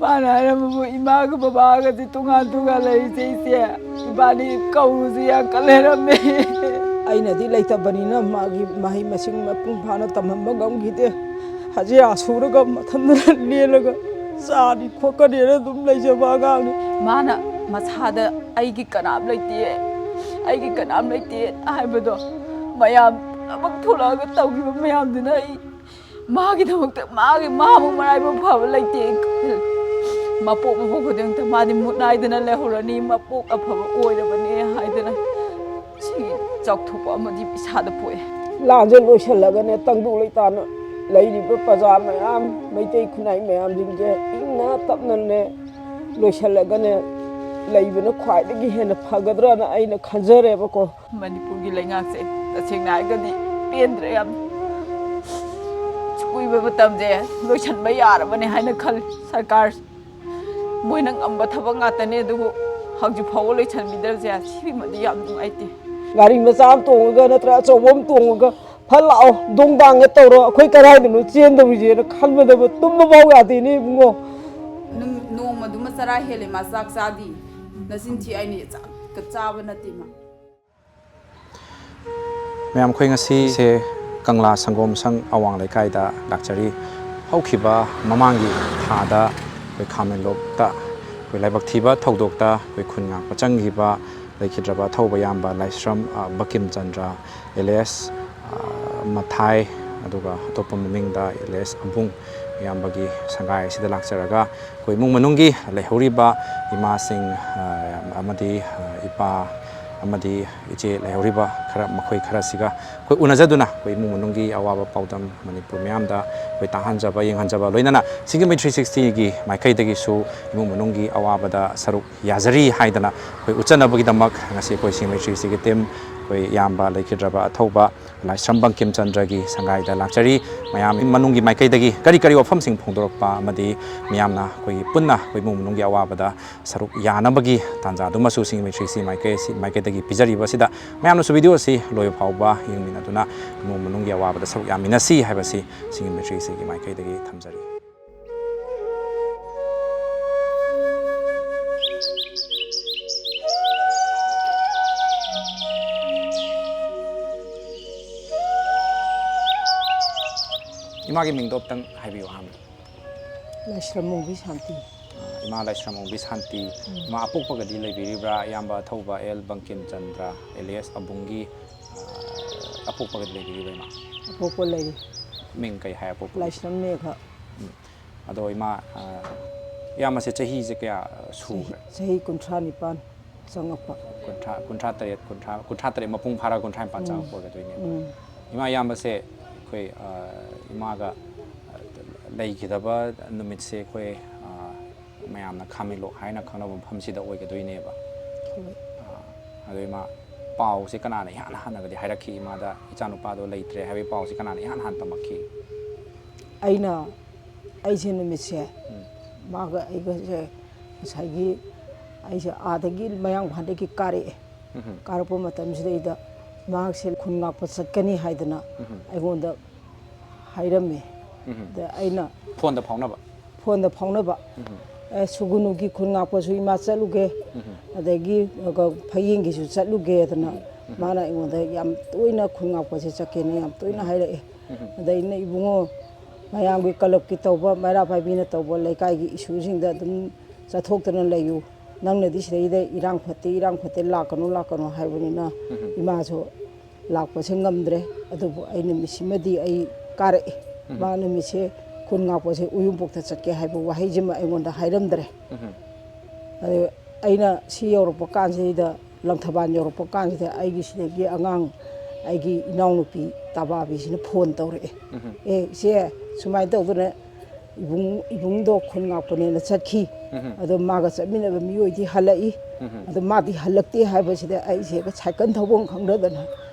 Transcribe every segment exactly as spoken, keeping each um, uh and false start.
ꯃꯥꯅ ꯍꯥꯏꯔꯝꯕꯕꯨ ꯏꯃꯥꯒ ꯕꯕꯥꯒꯗꯤ ꯇꯣꯉꯥꯟ ꯇꯣꯉꯥꯟ ꯂꯩꯔꯤꯁꯦ ꯏꯆꯦ, ꯏꯕꯥꯅꯤ ꯀꯧꯔꯨꯁꯤ ꯌꯥꯝ ꯀꯜ ꯂꯩꯔꯝꯃꯦ꯫ ꯑꯩꯅꯗꯤ ꯂꯩꯇꯕꯅꯤꯅ ꯃꯥꯒꯤ ꯃꯍꯩ ꯃꯁꯤꯡ ꯃꯄꯨꯡ ꯐꯥꯅ ꯇꯝꯍꯟꯕ ꯉꯝꯈꯤꯗꯦ꯫ ꯍꯖꯤꯔꯥ ꯁꯨꯔꯒ ꯃꯊꯟꯗꯅ ꯂꯦꯜꯂꯒ ꯆꯥꯅꯤ ꯈꯣꯠꯀꯅꯤꯅ ꯑꯗꯨꯝ ꯂꯩꯖꯕ ꯑꯉꯥꯡꯅꯤ꯫ ꯃꯥꯅ ꯃꯁꯥꯗ "ꯑꯩꯒꯤ ꯀꯅꯥꯝ ꯂꯩꯇꯦ, ꯑꯩꯒꯤ ꯀꯅꯥꯝ ꯂꯩꯇꯦ" ꯍꯥꯏꯕꯗꯣ, ꯃꯌꯥꯝ ꯊꯕꯛ ꯊꯣꯛꯂꯛꯑꯒ ꯇꯧꯈꯤꯕ ꯃꯌꯥꯝꯗꯨꯅ ꯑꯩ ꯃꯥꯒꯤꯗꯃꯛꯇ ꯃꯥꯒꯤ ꯃꯥꯃꯨꯛ ꯃꯔꯥꯏꯕꯛ ꯐꯕ ꯂꯩꯇꯦ꯫ ꯃꯄꯣꯛ ꯃꯄꯣꯛ ꯈꯨꯗꯤꯡꯃꯛꯇ ꯃꯥꯗꯤ ꯃꯨꯠ ꯅꯥꯏꯗꯅ ꯂꯩꯍꯧꯔꯅꯤ, ꯃꯄꯣꯛ ꯑꯐꯕ ꯑꯣꯏꯔꯕꯅꯦ ꯍꯥꯏꯗꯅ ꯁꯤ ꯆꯥꯎꯊꯣꯛꯄ ꯑꯃꯗꯤ ꯏꯁꯥꯗ ꯄꯣꯛꯑꯦ꯫ ꯂꯥꯟꯁꯦ ꯂꯣꯏꯁꯤꯜꯂꯒꯅꯦ, ꯇꯪꯗꯨ ꯂꯩꯇꯥꯅ ꯂꯩꯔꯤꯕ ꯄ꯭ꯔꯖꯥ ꯃꯌꯥꯝ, ꯃꯩꯇꯩ ꯈꯨꯟꯅꯥꯏ ꯃꯌꯥꯝꯁꯤꯡꯁꯦ ꯏꯪꯅ ꯇꯞꯅꯅꯦ ꯂꯣꯏꯁꯤꯜꯂꯒꯅꯦ ꯂꯩꯕꯅ ꯈ꯭ꯋꯥꯏꯗꯒꯤ ꯍꯦꯟꯅ ꯐꯒꯗ꯭ꯔꯅ ꯑꯩꯅ ꯈꯟꯖꯔꯦꯕꯀꯣ꯫ ꯃꯅꯤꯄꯨꯔꯒꯤ ꯂꯩꯉꯥꯛꯁꯦ ꯇꯁꯦꯡꯅ ꯍꯥꯏꯔꯒꯗꯤ ꯄꯦꯟꯗ꯭ꯔꯦ ꯌꯥꯝ꯫ ꯀꯨꯏꯕ ꯃꯇꯝꯁꯦ ꯂꯣꯏꯁꯤꯟꯕ ꯌꯥꯔꯕꯅꯦ ꯍꯥꯏꯅ ꯈꯜꯂꯤ ꯁꯔꯀꯥꯔ꯫ ꯃꯣꯏꯅ ꯉꯝꯕ ꯊꯕꯛ ꯉꯥꯛꯇꯅꯦ, ꯑꯗꯨꯕꯨ ꯍꯧꯖꯤꯛ ꯐꯥꯎꯕ ꯂꯣꯏꯁꯤꯟꯕꯤꯗꯕꯁꯦ ꯁꯤꯃꯗꯤ ꯌꯥꯝ ꯅꯨꯡꯉꯥꯏꯇꯦ꯫ ꯒꯥꯔꯤ ꯃꯆꯥ ꯑꯃ ꯇꯣꯡꯉꯒ ꯅꯠꯇ꯭ꯔꯒ ꯑꯆꯧꯕ ꯑꯃ ꯇꯣꯡꯉꯒ ꯐꯠ ꯂꯥꯛꯑꯣ, ꯗꯣꯡ ꯗꯥꯡꯒ ꯇꯧꯔꯣ, ꯑꯩꯈꯣꯏ ꯀꯗꯥꯏꯗꯅꯣ ꯆꯦꯟꯗꯧꯔꯤꯁꯦꯅ ꯈꯟꯕꯗꯕꯨ ꯇꯨꯝꯕ ꯐꯥꯎ ꯌꯥꯗꯦꯅꯦ ꯏꯕꯨꯡꯉꯣ꯫ ꯅꯨꯡ-, ꯅꯣꯡꯃꯗꯨꯃ ꯆꯔꯥ ꯍꯦꯜꯂꯦ ꯃꯥ ꯆꯥꯛ ꯆꯥꯗꯤ꯫ ꯅꯆꯤꯟ ꯊꯤ, ꯑꯩꯅ ꯆꯥꯛꯀ ꯆꯥꯕ ꯅꯠꯇꯦ ꯃꯥ꯫ ꯃꯌꯥꯝ, ꯑꯩꯈꯣꯏ ꯉꯁꯤꯁꯦ ꯀꯪꯂꯥ ꯁꯪꯒꯣꯝ ꯁꯪ ꯑꯋꯥꯡ ꯂꯩꯀꯥꯏꯗ ꯂꯥꯛꯆꯔꯤ꯫ ꯍꯧꯈꯤꯕ ꯃꯃꯥꯡꯒꯤ ꯊꯥꯗ ꯑꯩꯈꯣꯏ ꯈꯥꯃꯦꯟꯂꯣꯛꯇ ꯑꯩꯈꯣꯏ ꯂꯥꯏꯕꯛ ꯊꯤꯕ ꯊꯧꯗꯣꯛꯇ ꯑꯩꯈꯣꯏ ꯈꯨꯟ ꯉꯥꯛꯄ ꯆꯪꯈꯤꯕ ꯂꯩꯈꯤꯗ꯭ꯔꯕ ꯑꯊꯧꯕ ꯏꯌꯥꯝꯕ ꯂꯥꯏꯁ꯭ꯔꯝ, ꯑ, ꯕꯀꯤꯝ ꯆꯟꯗ꯭ꯔ ꯑꯦꯂꯤꯌꯥꯁ, ꯑ, ꯃꯊꯥꯏ, ꯑꯗꯨꯒ ꯑꯇꯣꯞꯄ ꯃꯃꯤꯡꯗ ꯑꯦꯂꯤꯌꯥꯁ ꯑꯕꯨꯡ ꯏꯌꯥꯝꯕꯒꯤ ꯁꯪꯒꯥꯏ ꯑꯁꯤꯗ ꯂꯥꯛꯆꯔꯒ ꯑꯩꯈꯣꯏ ꯏꯃꯨꯡ ꯃꯅꯨꯡꯒꯤ ꯂꯩꯍꯧꯔꯤꯕ ꯏꯃꯥꯁꯤꯡ, ꯑ, ꯑꯃꯗꯤ, ꯑ, ꯏꯄꯥ ꯑꯃꯗꯤ ꯏꯆꯦ ꯂꯩꯍꯧꯔꯤꯕ ꯈꯔ, ꯃꯈꯣꯏ ꯈꯔꯁꯤꯒ ꯑꯩꯈꯣꯏ ꯎꯅꯖꯗꯨꯅ ꯑꯩꯈꯣꯏ ꯏꯃꯨꯡ ꯃꯅꯨꯡꯒꯤ ꯑꯋꯥꯕ ꯄꯥꯎꯗꯝ ꯃꯅꯤꯄꯨꯔ ꯃꯤꯌꯥꯝꯗ ꯑꯩꯈꯣꯏ ꯇꯥꯍꯟꯖꯕ, ꯌꯦꯡꯍꯟꯖꯕ, ꯂꯣꯏꯅꯅ ꯁꯤꯡꯖꯃꯩ ꯊ꯭ꯔꯤ ꯁꯤꯛꯁꯇꯤꯒꯤ ꯃꯥꯏꯀꯩꯗꯒꯤꯁꯨ ꯏꯃꯨꯡ ꯃꯅꯨꯡꯒꯤ ꯑꯋꯥꯕꯗ ꯁꯔꯨꯛ ꯌꯥꯖꯔꯤ ꯍꯥꯏꯗꯅ ꯑꯩꯈꯣꯏ ꯎꯠꯆꯅꯕꯒꯤꯗꯃꯛ ꯉꯁꯤ ꯑꯩꯈꯣꯏ ꯁꯤꯡꯖꯃꯩ ꯊ꯭ꯔꯤ ꯁꯤꯛꯁꯇꯤꯒꯤ ꯇꯤꯝ, ꯑꯩꯈꯣꯏ ꯏꯌꯥꯝꯕ ꯂꯩꯈꯤꯗ꯭ꯔꯕ ꯑꯊꯧꯕ ꯂꯥꯏꯁ꯭ꯔꯝ ꯕꯪꯀꯤꯝ ꯆꯟꯗ꯭ꯔꯒꯤ ꯁꯪꯒꯥꯏꯗ ꯂꯥꯛꯆꯔꯤ꯫ ꯃꯌꯥꯝ ꯃꯅꯨꯡꯒꯤ ꯃꯥꯏꯀꯩꯗꯒꯤ ꯀꯔꯤ ꯀꯔꯤ ꯋꯥꯐꯝꯁꯤꯡ ꯐꯣꯡꯗꯣꯔꯛꯄ ꯑꯃꯗꯤ ꯃꯤꯌꯥꯝꯅ ꯑꯩꯈꯣꯏꯒꯤ ꯄꯨꯟꯅ ꯑꯩꯈꯣꯏ ꯏꯃꯨꯡ ꯃꯅꯨꯡꯒꯤ ꯑꯋꯥꯕꯗ ꯁꯔꯨꯛ ꯌꯥꯅꯕꯒꯤ ꯇꯥꯟꯖꯥꯗꯨꯃꯁꯨ ꯁꯤꯡꯖꯃꯩ ꯊ꯭ꯔꯤ ꯁꯤꯛꯁꯇꯤ ꯃꯥꯏꯀꯩ ꯑꯁꯤ, ꯃꯥꯏꯀꯩꯗꯒꯤ ꯄꯤꯖꯔꯤꯕ ꯑꯁꯤꯗ ꯃꯌꯥꯝꯅꯁꯨ ꯚꯤꯗꯤꯑꯣ ꯑꯁꯤ ꯂꯣꯏꯕ ꯐꯥꯎꯕ ꯌꯦꯡꯃꯤꯟꯅꯗꯨꯅ ꯏꯃꯨꯡ ꯃꯅꯨꯡꯒꯤ ꯑꯋꯥꯕꯗ ꯁꯔꯨꯛ ꯌꯥꯃꯤꯟꯅꯁꯤ ꯍꯥꯏꯕꯁꯤ ꯁꯤꯡꯖꯃꯩ ꯊ꯭ꯔꯤ ꯁꯤꯛꯁꯇꯤꯒꯤ ꯃꯥꯏꯀꯩꯗꯒꯤ ꯊꯝꯖꯔꯤ꯫ ꯃꯥꯒꯤ ꯃꯤꯡꯗꯣ ꯑꯝꯇꯪ ꯍꯥꯏꯕꯤꯌꯨ ꯑꯍꯥꯟꯕꯗ꯫ ꯂꯥꯏꯁ꯭ꯔꯝ ꯑꯣꯡꯕꯤ ꯁꯥꯟꯇꯤ꯫ ꯏꯃꯥ ꯂꯥꯏꯁ꯭ꯔꯝ ꯑꯣꯡꯕꯤ ꯁꯥꯟꯇꯤ꯫ ꯏꯃꯥ ꯑꯄꯣꯛꯄꯒꯗꯤ ꯂꯩꯕꯤꯔꯤꯕ꯭ꯔꯥ? ꯏꯌꯥꯝꯕ ꯑꯊꯧꯕ ꯑꯦꯜ ꯕꯪꯀꯤꯝ ꯆꯟꯗ꯭ꯔ, ꯑꯦꯂꯤꯌꯥꯁ ꯑꯕꯨꯡꯒꯤ, ꯑ, ꯑꯄꯣꯛꯄꯒꯗꯤ ꯂꯩꯕꯤꯔꯤꯕ꯭ꯔꯥ ꯏꯃꯥ? ꯑꯄꯣꯛꯄ ꯂꯩ꯫ ꯃꯤꯡ ꯀꯩ ꯍꯥꯏ ꯑꯄꯣꯛꯄ? ꯂꯥꯏꯁ꯭ꯔꯝ ꯃꯦꯘ꯫ ꯑꯗꯣ ꯏꯃꯥ, ꯑ, ꯏꯌꯥꯝꯕꯁꯦ ꯆꯍꯤꯁꯦ ꯀꯌꯥ ꯁꯨꯈ꯭ꯔꯦ? ꯆꯍꯤ ꯀꯨꯟꯊ꯭ꯔꯥ ꯅꯤꯄꯥꯟ ꯆꯪꯉꯛꯄ꯫ ꯀꯨꯟꯊ꯭ꯔꯥ, ꯀꯨꯟꯊ꯭ꯔꯥ ꯇꯔꯦꯠ, ꯀꯨꯟꯊ꯭ꯔꯥ, ꯀꯨꯟꯊ꯭ꯔꯥ ꯇꯔꯦꯠ ꯃꯄꯨꯡ ꯐꯥꯔꯒ ꯀꯨꯟꯊ꯭ꯔꯥ ꯅꯤꯄꯥꯟ ꯆꯪꯉꯛꯄ ꯑꯣꯏꯒꯗꯣꯏꯅꯦꯕ꯫ ꯎꯝ꯫ ꯏꯃꯥ, ꯏꯌꯥꯝꯕꯁꯦ ꯑꯩꯈꯣꯏ, ꯑ, ꯏꯃꯥꯒ, ꯑ, ꯂꯩꯈꯤꯗꯕ ꯅꯨꯃꯤꯠꯁꯦ ꯑꯩꯈꯣꯏ, ꯑ, ꯃꯌꯥꯝꯅ ꯈꯥꯃꯦꯟꯂꯣꯛ ꯍꯥꯏꯅ ꯈꯪꯅꯕ ꯃꯐꯝꯁꯤꯗ ꯑꯣꯏꯒꯗꯣꯏꯅꯦꯕ꯫ ꯍꯣꯏ꯫ ꯑ, ꯑꯗꯣ ꯏꯃꯥ, ꯄꯥꯎꯁꯦ ꯀꯅꯥꯅ ꯏꯍꯥꯟ ꯍꯥꯟꯅꯒꯗꯤ ꯍꯥꯏꯔꯛꯈꯤ ꯏꯃꯥꯗ, "ꯏꯆꯥꯅꯨꯄꯥꯗꯣ ꯂꯩꯇ꯭ꯔꯦ" ꯍꯥꯏꯕꯒꯤ ꯄꯥꯎꯁꯦ ꯀꯅꯥꯅ ꯏꯍꯥꯟ ꯍꯥꯟꯅ ꯇꯝꯃꯛꯈꯤ? ꯑꯩꯅ, ꯑꯩꯁꯦ ꯅꯨꯃꯤꯠꯁꯦ ꯎꯝ꯫ ꯃꯥꯒ ꯑꯩꯒꯁꯦ ꯉꯁꯥꯏꯒꯤ ꯑꯩꯁꯦ ꯑꯥꯗꯒꯤ ꯃꯌꯥꯡꯐꯥꯟꯗꯒꯤ ꯀꯥꯔꯛꯑꯦ꯫ ꯎꯝ꯫ ꯀꯥꯔꯛꯄ ꯃꯇꯝꯁꯤꯗꯩꯗ ꯃꯍꯥꯛꯁꯦ ꯈꯨꯟ ꯉꯥꯛꯄ ꯆꯠꯀꯅꯤ ꯍꯥꯏꯗꯅ ꯎꯝ꯫ ꯑꯩꯉꯣꯟꯗ ꯍꯥꯏꯔꯝꯃꯦ꯫ ꯎꯝ꯫ ꯑꯗ ꯑꯩꯅ ꯐꯣꯟꯗ ꯐꯥꯎꯅꯕ? ꯐꯣꯟꯗ ꯐꯥꯎꯅꯕ꯫ ꯎꯝ꯫ "ꯑꯦ, ꯁꯨꯒꯨꯅꯨꯒꯤ ꯈꯨꯟ ꯉꯥꯛꯄꯁꯨ ꯏꯃꯥ ꯆꯠꯂꯨꯒꯦ, ꯎꯝ꯫ ꯑꯗꯒꯤ ꯐꯌꯦꯡꯒꯤꯁꯨ ꯆꯠꯂꯨꯒꯦꯗꯅ ꯎꯝ꯫ ꯃꯥꯅ ꯑꯩꯉꯣꯟꯗ ꯌꯥꯝ ꯇꯣꯏꯅ ꯈꯨꯟ ꯉꯥꯛꯄꯁꯦ ꯆꯠꯀꯦꯅ ꯌꯥꯝ ꯇꯣꯏꯅ ꯎꯝ꯫ ꯍꯥꯏꯔꯛꯑꯦ꯫ ꯎꯝ꯫ ꯑꯗ ꯑꯩꯅ, "ꯏꯕꯨꯡꯉꯣ, ꯃꯌꯥꯝꯒꯤ ꯀꯂꯕꯀꯤ ꯇꯧꯕ, ꯃꯩꯔꯥ ꯄꯥꯏꯕꯤꯅ ꯇꯧꯕ ꯂꯩꯀꯥꯏꯒꯤ ꯏꯁꯨꯁꯤꯡꯗ ꯑꯗꯨꯝ ꯆꯠꯊꯣꯛꯇꯅ ꯂꯩꯌꯨ, ꯅꯪꯅꯗꯤ ꯁꯤꯗꯩꯗ ꯏꯔꯥꯡ ꯐꯠꯇꯦ, ꯏꯔꯥꯡ ꯐꯠꯇꯦ, ꯂꯥꯛꯀꯅꯨ, ꯂꯥꯛꯀꯅꯨ" ꯍꯥꯏꯕꯅꯤꯅ ꯎꯝ꯫ ꯏꯃꯥꯁꯨ ꯂꯥꯛꯄꯁꯦ ꯉꯝꯗ꯭ꯔꯦ꯫ ꯑꯗꯨꯕꯨ ꯑꯩ ꯅꯨꯃꯤꯠꯁꯤꯃꯗꯤ ꯑꯩ ꯀꯥꯔꯛꯑꯦ꯫ ꯎꯝ꯫ ꯃꯥ ꯅꯨꯃꯤꯠꯁꯦ ꯈꯨꯟ ꯉꯥꯛꯄꯁꯦ ꯎꯌꯨꯝꯄꯣꯛꯇ ꯆꯠꯀꯦ ꯍꯥꯏꯕ ꯋꯥꯍꯩꯁꯤꯃ ꯑꯩꯉꯣꯟꯗ ꯍꯥꯏꯔꯝꯗ꯭ꯔꯦ꯫ ꯎꯝ꯫ ꯑꯗꯨ ꯑꯩꯅ ꯁꯤ ꯌꯧꯔꯛꯄ ꯀꯥꯟꯁꯤꯗ, ꯂꯪꯊꯕꯥꯜ ꯌꯧꯔꯛꯄ ꯀꯥꯟꯁꯤꯗ ꯑꯩꯒꯤ ꯁꯤꯗꯒꯤ ꯑꯉꯥꯡ, ꯑꯩꯒꯤ ꯏꯅꯥꯎꯅꯨꯄꯤ ꯇꯕꯥꯕꯤꯁꯤꯅ ꯐꯣꯟ ꯇꯧꯔꯛꯑꯦ꯫ ꯎꯝ꯫ "ꯑꯦ ꯏꯆꯦ, ꯁꯨꯃꯥꯏꯅ ꯇꯧꯗꯅ ꯏꯕꯨꯡ, ꯏꯕꯨꯡꯗꯣ ꯈꯨꯟ ꯉꯥꯛꯄꯅꯦꯅ ꯆꯠꯈꯤ꯫ ꯎꯝ꯫ ꯑꯗꯣ ꯃꯥꯒ ꯆꯠꯃꯤꯟꯅꯕ ꯃꯤꯑꯣꯏꯗꯤ ꯍꯜꯂꯛꯏ꯫ ꯎꯝ꯫ ꯑꯗꯣ ꯃꯥꯗꯤ ꯍꯜꯂꯛꯇꯦ" ꯍꯥꯏꯕꯁꯤꯗ ꯑꯩꯁꯦ ꯁꯥꯏꯀꯜ ꯊꯧꯐꯝ ꯈꯪꯗꯗꯅ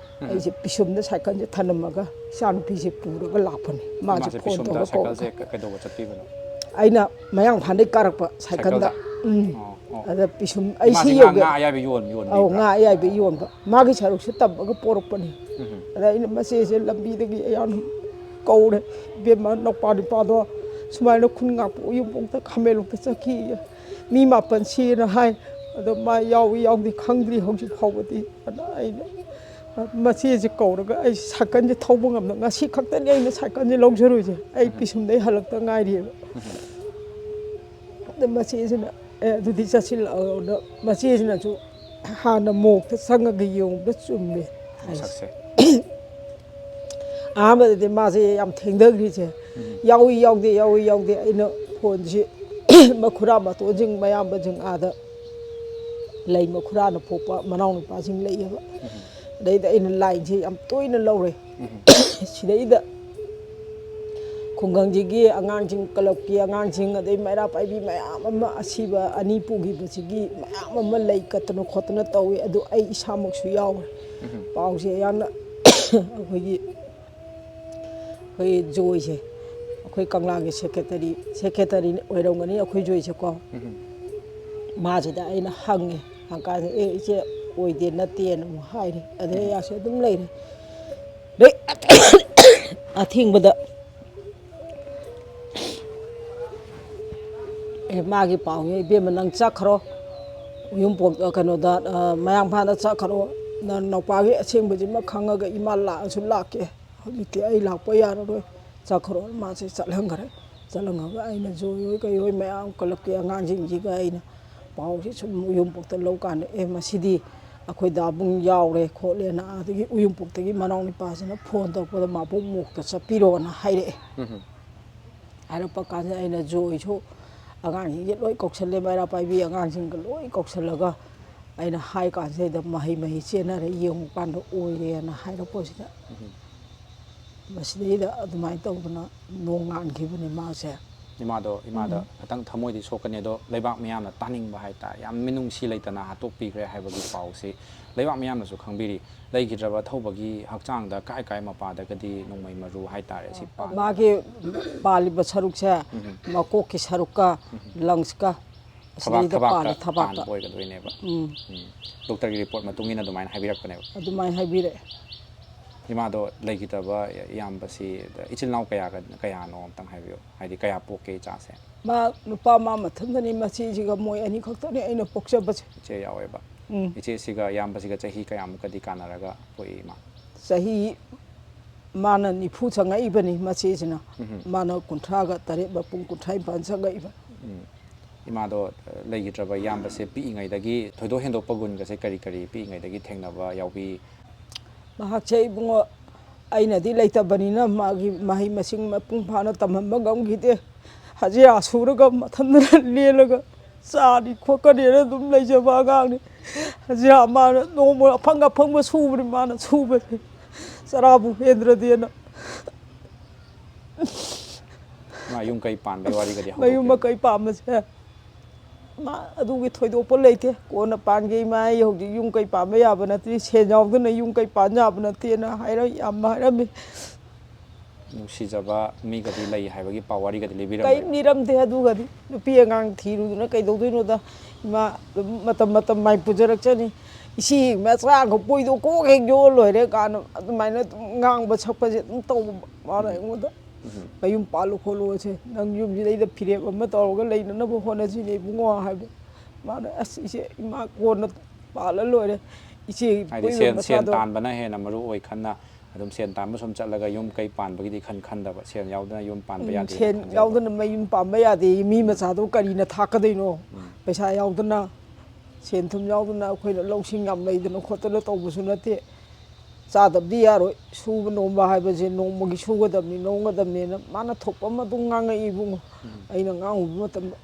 ꯑꯩꯁꯦ ꯄꯤꯁꯨꯝꯗ ꯁꯥꯏꯀꯜꯁꯦ ꯊꯅꯝꯃꯒ ꯏꯆꯥꯅꯨꯄꯤꯁꯦ ꯄꯨꯔꯒ ꯂꯥꯛꯄꯅꯦ꯫ ꯃꯥꯁꯦ ꯏꯃꯥꯁꯦ ꯐꯣꯟ ꯄꯤꯁꯨꯝꯗ ꯇꯧꯔ ꯁꯥꯏꯀꯜꯁꯦ ꯀꯧꯔꯒ꯫ ꯀ-, ꯀꯩꯗꯧꯕ ꯆꯠꯄꯤꯕꯅꯣ? ꯑꯩꯅ ꯃꯌꯥꯡꯐꯥꯟꯗꯩ ꯀꯥꯔꯛꯄ ꯁꯥꯏꯀꯜꯗ꯫ ꯁꯥꯏꯀꯜꯗ? ꯎꯝ꯫ ꯑꯣ, ꯑꯣ꯫ ꯑꯗ ꯄꯤꯁꯨꯝ ꯑꯩ ꯁꯤ ꯏꯃꯥꯁꯦ ꯉꯥ, ꯌꯧꯒꯦ꯫ ꯉꯥ ꯑꯌꯥꯏꯕ ꯌꯣꯟ-, ꯌꯣꯟꯕꯤꯕ꯭ꯔꯥ? ꯑꯧ, ꯉꯥ ꯑꯌꯥꯏꯕ ꯌꯣꯟꯕ꯫ ꯃꯥꯒꯤ ꯁꯔꯨꯛꯁꯨ ꯇꯝꯃꯒ ꯄꯣꯔꯛꯄꯅꯤ꯫ ꯎꯝ꯫ ꯑꯗ ꯑꯩꯅ ꯃꯆꯦꯁꯦ ꯂꯝꯕꯤꯗꯒꯤ ꯑꯩ ꯌꯥꯝ ꯀꯧꯔꯦ, "ꯏꯕꯦꯝꯃ, ꯅꯧꯄꯥ ꯅꯨꯄꯥꯗꯣ ꯁꯨꯃꯥꯏꯅ ꯈꯨꯟ ꯉꯥꯛꯄ ꯎꯌꯨꯝꯄꯣꯛꯇ ꯈꯥꯃꯦꯟꯂꯣꯛꯇ ꯆꯠꯈꯤꯌꯦ꯫ ꯃꯤ ꯃꯥꯄꯟ ꯁꯤꯌꯦꯅ ꯍꯥꯏ꯫ ꯑꯗꯣ ꯃꯥ ꯌꯥꯎꯏ ꯌꯥꯎꯗꯦ ꯈꯪꯗ꯭ꯔꯤ ꯍꯧꯖꯤꯛ ꯐꯥꯎꯕꯗꯤ"꯫ ꯑꯗ ꯑꯩꯅ ꯃꯆꯦꯁꯦ ꯀꯧꯔꯒ ꯑꯩ ꯁꯥꯏꯀꯜꯁꯦ ꯊꯧꯕ ꯉꯝꯗ, ꯉꯁꯤ ꯈꯛꯇꯅꯤ ꯑꯩꯅ ꯁꯥꯏꯀꯜꯁꯦ ꯂꯧꯖꯔꯨꯏꯁꯦ꯫ ꯑꯩ ꯄꯤꯁꯨꯝꯗꯩ ꯍꯜꯂꯛꯇ ꯉꯥꯏꯔꯤꯑꯕ꯫ ꯑꯗ ꯃꯆꯦꯁꯤꯅ, "ꯑꯦ, ꯑꯗꯨꯗꯤ ꯆꯠꯁꯤꯜꯂꯛꯑꯣꯅ", ꯃꯆꯦꯁꯤꯅꯁꯨ ꯍꯥꯟꯅ ꯃꯣꯛꯇ ꯆꯪꯉꯒ ꯌꯦꯡꯕꯗ ꯆꯨꯝꯃꯦ ꯍꯥꯏꯁꯦ꯫ ꯃꯁꯛꯁꯦ꯫ ꯑꯍꯥꯟꯕꯗꯗꯤ ꯃꯥꯁꯦ ꯌꯥꯝ ꯊꯦꯡꯊꯈ꯭ꯔꯤꯁꯦ꯫ ꯌꯥꯎꯏ ꯌꯥꯎꯗꯦ, ꯌꯥꯎꯏ ꯌꯥꯎꯗꯦ꯫ ꯑꯩꯅ ꯐꯣꯟꯁꯤ ꯃꯈꯨꯔꯥ ꯃꯇꯣꯟꯁꯤꯡ, ꯃꯌꯥꯝꯕꯁꯤꯡ ꯑꯥꯗ ꯂꯩ, ꯃꯈꯨꯔꯥꯅ ꯄꯣꯛꯄ ꯃꯅꯥꯎꯅꯨꯄꯥꯁꯤꯡ ꯂꯩꯌꯦꯕ꯫ ꯑꯗꯩꯗ ꯑꯩꯅ ꯂꯥꯏꯟꯁꯦ ꯌꯥꯝ ꯇꯣꯏꯅ ꯂꯧꯔꯦ꯫ ꯁꯤꯗꯩꯗ ꯈꯨꯡꯒꯪꯁꯤꯒꯤ ꯑꯉꯥꯡꯁꯤꯡ, ꯀ꯭ꯂꯕꯀꯤ ꯑꯉꯥꯡꯁꯤꯡ, ꯑꯗꯩ ꯃꯩꯔꯥ ꯄꯥꯏꯕꯤ ꯃꯌꯥꯝ ꯑꯃ, ꯑꯁꯤꯕ ꯑꯅꯤ ꯄꯨꯈꯤꯕꯁꯤꯒꯤ ꯃꯌꯥꯝ ꯑꯃ ꯂꯩ ꯀꯠꯇꯅ ꯈꯣꯠꯇꯅ ꯇꯧꯏ꯫ ꯑꯗꯨ ꯑꯩ ꯏꯁꯥꯃꯛꯁꯨ ꯌꯥꯎꯔꯦ꯫ ꯄꯥꯎꯁꯦ ꯌꯥꯝꯅ ꯑꯩꯈꯣꯏꯒꯤ, ꯑꯩꯈꯣꯏ ꯖꯣꯏꯁꯦ, ꯑꯩꯈꯣꯏ ꯀꯪꯂꯥꯒꯤ ꯁꯦꯀ꯭ꯔꯦꯇꯔꯤ, ꯁꯦꯀ꯭ꯔꯦꯇꯔꯤ ꯑꯣꯏꯔꯝꯒꯅꯤ ꯑꯩꯈꯣꯏ ꯖꯣꯏꯁꯦꯀꯣ꯫ ꯃꯥꯁꯤꯗ ꯑꯩꯅ ꯍꯪꯉꯦ, ꯍꯪꯀꯥꯟꯗ, "ꯑꯦ, ꯏꯆꯦ, ꯑꯣꯏꯗꯦ, ꯅꯠꯇꯦꯅ" ꯑꯃꯨꯛ ꯍꯥꯏꯔꯦ꯫ ꯑꯗꯩ ꯑꯩꯁꯦ ꯑꯗꯨꯝ ꯂꯩꯔꯦ꯫ ꯑꯗꯩ ꯑꯊꯦꯡꯕꯗ, "ꯑꯦ, ꯃꯥꯒꯤ ꯄꯥꯎꯅꯦ, ꯏꯕꯦꯝꯃ, ꯅꯪ ꯆꯠꯈ꯭ꯔꯣ, ꯌꯨꯝ ꯄꯣꯛ-, ꯀꯩꯅꯣꯗ, ꯑ, ꯃꯌꯥꯡꯐꯥꯟꯗ ꯆꯠꯈ꯭ꯔꯣ, ꯅꯅꯥꯎꯄꯥꯒꯤ ꯑꯁꯦꯡꯕꯁꯤꯃ ꯈꯪꯉꯒ ꯏꯃꯥ ꯂꯥꯛꯑꯁꯨ ꯂꯥꯛꯀꯦ, ꯍꯧꯖꯤꯛꯇꯤ ꯑꯩ ꯂꯥꯛꯄ ꯌꯥꯔꯔꯣꯏ, ꯆꯠꯈ꯭ꯔꯣ", ꯃꯥꯁꯦ ꯆꯠꯍꯟꯈ꯭ꯔꯦ꯫ ꯆꯠꯍꯟꯈ꯭ꯔꯒ ꯑꯩꯅ ꯖꯣꯏ ꯍꯣꯏ ꯀꯩ ꯍꯣꯏ ꯃꯌꯥꯝ ꯀ꯭ꯂꯕꯀꯤ ꯑꯉꯥꯡꯁꯤꯡꯁꯤꯒ ꯑꯩꯅ ꯄꯥꯎꯁꯦ ꯁꯨꯝ ꯎꯌꯨꯝꯄꯣꯛꯇ ꯂꯧꯀꯥꯟꯗ, "ꯑꯦ, ꯃꯁꯤꯗꯤ ꯑꯩꯈꯣꯏ ꯗꯥꯕꯨꯡ ꯌꯥꯎꯔꯦ ꯈꯣꯠꯂꯦꯅ", ꯑꯥꯗꯒꯤ ꯎꯌꯨꯝꯄꯣꯛꯇꯒꯤ ꯃꯅꯥꯎ ꯅꯨꯄꯥꯁꯤꯅ ꯐꯣꯟ ꯇꯧꯔꯛꯄꯗ, "ꯃꯥꯕꯨꯡ ꯃꯣꯛꯇ ꯆꯠꯄꯤꯔꯣꯅ" ꯍꯥꯏꯔꯛꯑꯦ꯫ ꯍꯥꯏꯔꯛꯄ ꯀꯥꯟꯗ ꯑꯩꯅ ꯖꯣꯏꯁꯨ ꯑꯉꯥꯡꯁꯤꯡꯁꯦ ꯂꯣꯏ ꯀꯧꯁꯜꯂꯦ, ꯃꯩꯔꯥ ꯄꯥꯏꯕꯤ ꯑꯉꯥꯡꯁꯤꯡꯒ ꯂꯣꯏ ꯀꯧꯁꯜꯂꯒ ꯑꯩꯅ ꯍꯥꯏ ꯀꯥꯟꯁꯤꯗ ꯃꯍꯩ ꯃꯍꯩ ꯆꯦꯟꯅꯔꯦ, ꯌꯦꯡꯉꯨ ꯀꯥꯟꯗ ꯑꯣꯏꯔꯦꯅ ꯍꯥꯏꯔꯛꯄꯁꯤꯗ, ꯃꯁꯤꯗꯩꯗ ꯑꯗꯨꯃꯥꯏꯅ ꯇꯧꯗꯅ ꯅꯣꯡꯉꯥꯟꯈꯤꯕꯅꯤ ꯃꯥꯁꯦ꯫ ꯏꯃꯥꯗꯣ, ꯏꯃꯥꯗ ꯎꯝ꯫ ꯈꯤꯇꯪ ꯊꯃꯣꯏꯗꯤ ꯁꯣꯛꯀꯅꯤ, ꯑꯗꯣ ꯂꯩꯕꯥꯛ ꯃꯤꯌꯥꯝꯅ ꯇꯥꯅꯤꯡꯕ ꯍꯥꯏꯇꯥꯔꯦ, ꯌꯥꯝ ꯃꯤꯅꯨꯡꯁꯤ ꯂꯩꯇꯅ ꯍꯥꯠꯇꯣꯛꯄꯤꯈ꯭ꯔꯦ ꯍꯥꯏꯕꯒꯤ ꯄꯥꯎꯁꯤ ꯂꯩꯕꯥꯛ ꯃꯤꯌꯥꯝꯅꯁꯨ ꯈꯪꯕꯤꯔꯤ꯫ ꯂꯩꯈꯤꯗ꯭ꯔꯕ ꯑꯊꯧꯕꯒꯤ ꯍꯛꯆꯥꯡꯗ ꯀꯥꯏ ꯀꯥꯏ ꯃꯄꯥꯗꯒꯗꯤ ꯅꯣꯡꯃꯩ ꯃꯔꯨ ꯍꯥꯏꯇꯥꯔꯦ, ꯁꯤ ꯄꯥꯟꯕ꯫ ꯃꯥꯒꯤ ꯄꯥꯜꯂꯤꯕ ꯁꯔꯨꯛꯁꯦ, ꯎꯝ꯫ ꯃꯀꯣꯛꯀꯤ ꯁꯔꯨꯛꯀ, ꯎꯝ꯫ ꯂꯪꯁꯀ, ꯊꯕꯥꯛ, ꯑꯁꯤꯗꯩꯗ ꯊꯕꯥꯛꯇ ꯄꯥꯜꯂꯤ, ꯊꯕꯥꯛꯇ꯫ ꯄꯥꯟꯕ ꯑꯣꯏꯒꯗꯣꯏꯅꯦꯕ꯫ ꯎꯝ꯫ ꯎꯝ꯫ ꯗꯣꯛꯇꯔꯒꯤ ꯔꯤꯄꯣꯔꯠ ꯃꯇꯨꯡ ꯏꯟꯅ ꯑꯗꯨꯃꯥꯏꯅ ꯍꯥꯏꯕꯤꯔꯛꯄꯅꯦꯕ꯫ ꯑꯗꯨꯃꯥꯏꯅ ꯍꯥꯏꯕꯤꯔꯛꯑꯦ꯫ ꯏꯃꯥꯗꯣ ꯂꯩꯈꯤꯗꯕ ꯏꯌꯥꯝꯕꯁꯤ ꯏꯆꯤꯜ ꯏꯅꯥꯎ ꯀꯌꯥꯒ-, ꯀꯌꯥꯅꯣ ꯑꯝꯇꯪ ꯍꯥꯏꯕꯤꯌꯨ? ꯍꯥꯏꯗꯤ ꯀꯌꯥ ꯄꯣꯛꯀꯦ ꯏꯆꯥꯁꯦ? ꯃꯥ ꯅꯨꯄꯥ ꯃꯥ ꯃꯊꯟꯇꯅꯤ, ꯃꯆꯦꯁꯤꯒ ꯃꯣꯏ ꯑꯅꯤ ꯈꯛꯇꯅꯤ ꯑꯩꯅ ꯄꯣꯛꯆꯕꯁꯦ꯫ ꯏꯆꯦ ꯌꯥꯎꯋꯦꯕ꯫ ꯎꯝ꯫ ꯏꯆꯦꯁꯤꯒ ꯏꯌꯥꯝꯕꯁꯤꯒ ꯆꯍꯤ ꯀꯌꯥꯃꯨꯛꯀꯗꯤ ꯀꯥꯟꯅꯔꯒ ꯄꯣꯛꯏ, ꯏꯃꯥ? ꯆꯍꯤ ꯃꯥꯅ ꯅꯤꯐꯨ ꯆꯪꯉꯛꯏꯕꯅꯤ, ꯃꯆꯦꯁꯤꯅ꯫ ꯎꯝ꯫ ꯃꯥꯅ ꯀꯨꯟꯊ꯭ꯔꯥꯒ ꯇꯔꯦꯠ, ꯃꯄꯨꯡ ꯀꯨꯟꯊ꯭ꯔꯥ ꯅꯤꯄꯥꯟ ꯆꯪꯉꯛꯏꯕ꯫ ꯎꯝ꯫ ꯏꯃꯥꯗꯣ, ꯑ, ꯂꯩꯈꯤꯗ꯭ꯔꯕ ꯏꯌꯥꯝꯕꯁꯦ ꯄꯤꯛꯏꯉꯩꯗꯒꯤ ꯊꯣꯏꯗꯣꯛ ꯍꯦꯟꯗꯣꯛꯄ ꯒꯨꯟꯒꯁꯦ ꯀꯔꯤ ꯀꯔꯤ ꯄꯤꯛꯏꯉꯩꯗꯒꯤ ꯊꯦꯡꯅꯕ ꯌꯥꯎꯕꯤ? ꯃꯍꯥꯛꯁꯦ ꯏꯕꯨꯡꯉꯣ, ꯑꯩꯅꯗꯤ ꯂꯩꯇꯕꯅꯤꯅ ꯃꯥꯒꯤ ꯃꯍꯩ ꯃꯁꯤꯡ ꯃꯄꯨꯡ ꯐꯥꯅ ꯇꯝꯍꯟꯕ ꯉꯝꯈꯤꯗꯦ꯫ ꯍꯖꯤꯔꯥ ꯁꯨꯔꯒ ꯃꯊꯟꯇꯅ ꯂꯦꯜꯂꯒ ꯆꯥꯅꯤ ꯈꯣꯠꯀꯅꯤꯅ ꯑꯗꯨꯝ ꯂꯩꯖꯕ ꯑꯉꯥꯡꯅꯤ꯫ ꯍꯖꯤꯔꯥ ꯃꯥꯅ ꯅꯣꯡꯃ ꯑꯐꯪ ꯑꯐꯪꯕ ꯁꯨꯕꯅꯤ ꯃꯥꯅ ꯁꯨꯕꯁꯦ꯫ ꯆꯔꯥꯕꯨ ꯍꯦꯟꯗ꯭ꯔꯗꯤꯅ꯫ ꯃꯥ ꯌꯨꯝ ꯀꯩ ꯄꯥꯟꯕꯒꯤ ꯋꯥꯔꯤꯒꯗꯤ ꯃꯌꯨꯝ ꯍꯧꯗꯣꯛꯄꯤꯌꯨ꯫ ꯃꯀꯩ ꯄꯥꯝꯕꯁꯦ ꯃꯥ ꯑꯗꯨꯒꯤ ꯊꯣꯏꯗꯣꯛꯄ ꯂꯩꯇꯦ꯫ ꯀꯣꯟꯅ ꯄꯥꯟꯒꯦ ꯏꯃꯥ, ꯑꯩ ꯍꯧꯖꯤꯛ ꯌꯨꯝ ꯀꯩ ꯄꯥꯟꯕ ꯌꯥꯕ ꯅꯠꯇꯦ, ꯁꯦꯟ ꯌꯥꯎꯗꯅ ꯌꯨꯝ ꯀꯩ ꯄꯥꯟ ꯌꯥꯕ ꯅꯠꯇꯦꯅ ꯍꯥꯏꯔ-, ꯌꯥꯝ ꯍꯥꯏꯔꯝꯃꯤ꯫ ꯅꯨꯡꯁꯤꯖꯕ ꯃꯤꯒꯗꯤ ꯂꯩ ꯍꯥꯏꯕꯒꯤ ꯄꯥꯎ ꯋꯥꯔꯤꯒꯗꯤ ꯂꯤꯕꯤꯔꯝꯕ꯭ꯔꯥ? ꯀꯔꯤꯝ ꯂꯤꯔꯝꯗꯦ ꯑꯗꯨꯒꯗꯤ꯫ ꯅꯨꯄꯤ ꯑꯉꯥꯡ ꯊꯤꯔꯨꯗꯅ ꯀꯩꯗꯧꯗꯣꯏꯅꯣꯗ? ꯏꯃꯥ ꯑꯗꯨꯝ ꯃꯇꯝ ꯃꯇꯝ ꯃꯥꯏ ꯄꯨꯖꯔꯛꯆꯅꯤ꯫ ꯏꯆꯦ ꯃꯆꯥꯒ ꯄꯣꯏꯗꯣ ꯀꯣꯛ ꯍꯦꯛ ꯌꯣꯛꯑ ꯂꯣꯏꯔꯦ ꯀꯥꯏꯅ ꯑꯗꯨꯃꯥꯏꯅ ꯑꯗꯨꯝ ꯉꯥꯡꯕ ꯁꯛꯄꯁꯦ ꯑꯗꯨꯝ ꯇꯧꯕ ꯃꯥꯅ ꯑꯩꯉꯣꯟꯗ꯫ ꯎꯝ꯫ "ꯃꯌꯨꯝ ꯄꯥꯜꯂꯨ ꯈꯣꯠꯂꯨ ꯑꯁꯦ, ꯅꯪ ꯌꯨꯝꯁꯤꯗꯩꯗ ꯐꯤꯔꯦꯞ ꯑꯃ ꯇꯧꯔꯒ ꯂꯩꯅꯅꯕ ꯍꯣꯠꯅꯁꯤꯅꯦ ꯏꯕꯨꯡꯉꯣ" ꯍꯥꯏꯕ꯫ ꯃꯥꯅ, "ꯑꯁ ꯏꯆꯦ, ꯏꯃꯥ ꯀꯣꯟꯅ ꯄꯥꯜꯂ ꯂꯣꯏꯔꯦ꯫ ꯏꯆꯦ ꯍꯥꯏꯗꯤ ꯄꯣꯛꯏꯕ ꯁꯦꯟ, ꯁꯦꯟ ꯃꯆꯥꯗꯣ" ꯇꯥꯟꯕꯅ ꯍꯦꯟꯅ ꯃꯔꯨ ꯑꯣꯏ ꯈꯟꯅ ꯑꯗꯨꯝ ꯁꯦꯟ ꯇꯥꯟꯕ ꯁꯨꯝ ꯆꯠꯂꯒ ꯌꯨꯝ ꯀꯩ ꯄꯥꯟꯕꯒꯤꯗꯤ ꯈꯟ ꯈꯟꯗꯕ, ꯁꯦꯟ ꯌꯥꯎꯗꯅ ꯌꯨꯝ ꯄꯥꯟꯕ ꯎꯝ, ꯌꯥꯗꯦꯅ ꯁꯦꯟ ꯈꯟꯖꯕ꯫ ꯌꯥꯎꯗꯅ ꯃꯌꯨꯝ ꯄꯥꯟꯕ ꯌꯥꯗꯦ꯫ ꯃꯤ ꯃꯆꯥꯗꯣ ꯀꯔꯤꯅ ꯊꯥꯛꯀꯗꯣꯏꯅꯣ? ꯎꯝ꯫ ꯄꯩꯁꯥ ꯌꯥꯎꯗꯅ, ꯁꯦꯟ ꯊꯨꯝ ꯌꯥꯎꯗꯅ ꯑꯩꯈꯣꯏꯅ ꯂꯧꯁꯤꯡ ꯌꯥꯝ ꯂꯩꯗꯅ ꯈꯣꯠꯇꯅ ꯇꯧꯕꯁꯨ ꯅꯠꯇꯦ꯫ ꯆꯥꯗꯕꯗꯤ ꯌꯥꯔꯣꯏ꯫ ꯁꯨꯕ ꯅꯣꯝꯕ ꯍꯥꯏꯕꯁꯦ ꯅꯣꯡꯃꯒꯤ ꯁꯨꯒꯗꯕꯅꯤ, ꯅꯣꯝꯒꯗꯕꯅꯤꯅ ꯃꯥꯅ ꯊꯣꯛꯄ ꯑꯃ ꯑꯗꯨꯝ ꯉꯥꯡꯉꯛꯏ ꯏꯕꯨꯡꯉꯣ꯫ ꯎꯝ꯫ ꯑꯩꯅ ꯉꯥꯡꯉꯨꯕ ꯃꯇꯝꯗ꯫